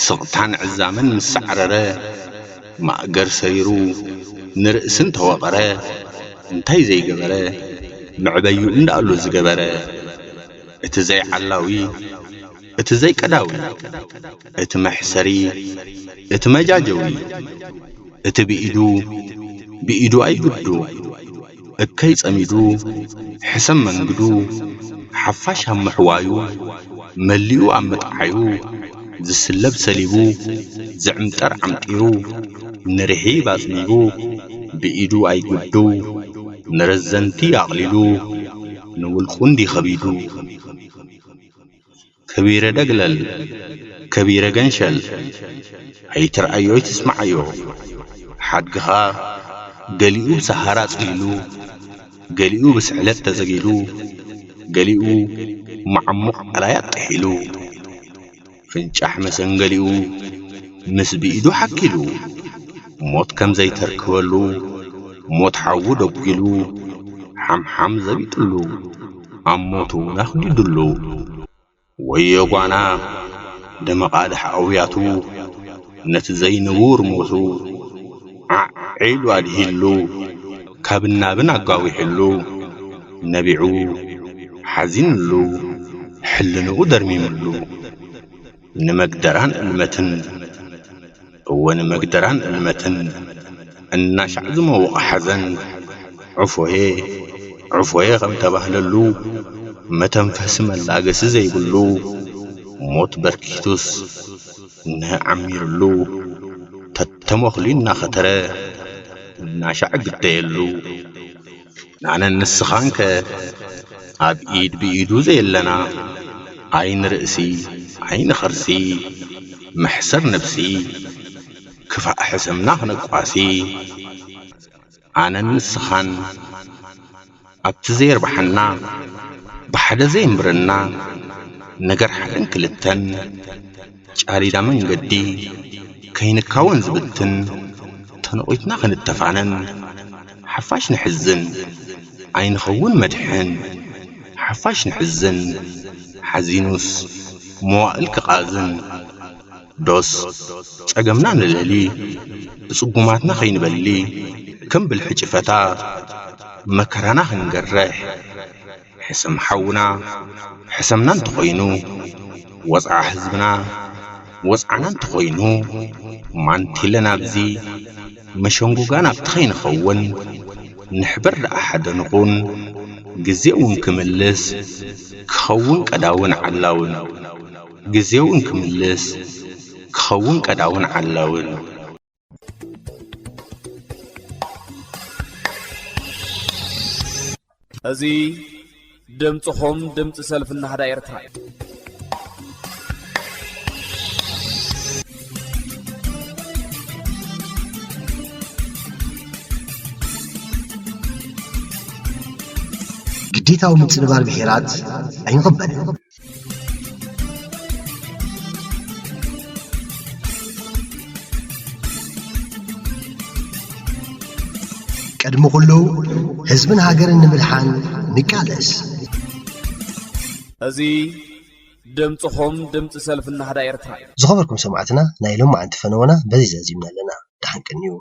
ስቕታን ዕዛመን ምስ ሰዕረረ ማእገር ሰሪሩ ንርእሲ እንተወቐረ እንታይ ዘይገበረ መዕበይኡ እንዳኣሉ ዝገበረ እቲ ዘይዓላዊ እቲ ዘይቀዳዊ እቲ መሕሰሪ እቲ መጃጀዊ እቲ ብኢዱ ብኢዱ ኣይግዱ እከይ ጸሚዱ ሕሰም መንግዱ ሓፋሽ ኣብ ምሕዋዩ መሊኡ ኣብ ምጥዓዩ ዝስለብ ሰሊቡ ዝዕምጠር ዓምጢሩ ንርሒብ ኣጽቢቡ ብኢዱ ኣይግዱ ንረዘንቲ ኣቕሊሉ ንውልቁ እንዲ ኸቢዱ ከቢረ ደግለል ከቢረ ገንሸል ኣይትርኣዮ ኣይትስምዓዮ ሓድግኻ ገሊኡ ብሰሃራ ጽሊሉ ገሊኡ ብስሕለት ተዘጊሉ ገሊኡ መዓሙቕ ቀላይ ኣጥሒሉ ፍንጫሕ መሰንገሊኡ ምስ ብኢዱ ሓኪሉ ሞት ከም ዘይተርክበሉ ሞት ሓዉ ደጒሉ ሓምሓም ዘቢጥሉ ኣብ ሞቱ እውን ኣኽዲዱሉ። ወዮ ጓና ደመቓልሕ ኣውያቱ ነቲ ዘይንቡር ሞቱ ዓዕ ኢሉ ኣድሂሉ፣ ካብን ናብን ኣጋዊሕሉ፣ ነቢዑ ሓዚንሉ፣ ሕልንኡ ደርሚምሉ። ንመግደራን እልመትን፣ እወ ንመግደራን እልመትን፣ እናሻዕ ዝመወቐ ሓዘን፣ ዕፎየ፣ ዕፎየ ከም ተባህለሉ፣ መተንፈሲ መላገሲ ዘይብሉ፣ ሞት በርኪቱስ፣ ንህ ዓሚሩሉ፣ ተተሞኽሊ እናኸተረ፣ እናሻዕ ግደየሉ። ኣነን ንስኻንከ ኣብ ኢድ ብኢዱ ዘየለና፣ ዓይኒ ርእሲ፣ ዓይኒ ኸርሲ፣ መሕሰር ነብሲ፣ ክፋእ ሕሰምና ክነቋሲ። ኣነን ንስኻን ኣብቲ ዘየርብሓና፣ ብሓደ ዘየንብረና፣ ነገር ሓደን ክልተን፣ ጫሊዳ መንገዲ ከይንካወን ዝብትን፣ ተነቒትና ክንተፋነን፣ ሓፋሽ ንሕዝን፣ ኣይንኸውን መድሕን፣ ሓፋሽ ንሕዝን፣ ሓዚኑስ መዋእል ክቓዝን፣ ዶስ ጸገምና ንልዕሊ፣ ብጽጉማትና ከይንበሊ፣ ከም ብልሒ ጭፈታ መከራና ክንገርሕ፣ ሕሰም ሓውና፣ ሕሰምና እንተኾይኑ፣ ወጽዓ ህዝብና፣ ወጽዓና እንተኾይኑ፣ ማንቲለ ናብዚ፣ መሸንጎጋ ናብቲ ከይንኸውን፣ ንሕበር ደኣ ሓደ ንኹን። ግዜ እውን ክምልስ፣ ክኸውን ቀዳውን ዓላውን። ግዜ እውን ክምልስ፣ ክኸውን ቀዳውን ዓላውን። እዚ ድምፅኹም ድምፂ ሰልፊ ናህዳ ኤርትራ እዩ። ግዴታዊ ምጽንባር ብሄራት ኣይንቕበልን። ቅድሚ ኩሉ ህዝብን ሃገርን ንምድሓን ንቃለስ። እዚ ድምፅኹም ድምፂ ሰልፊ ናህዳ ኤርትራ እዩ። ዝኸበርኩም ሰማዕትና፣ ናይ ሎማዓንቲ ፈነወና በዚ ዘዚምና ኣለና። ደሓን ቀንዩ።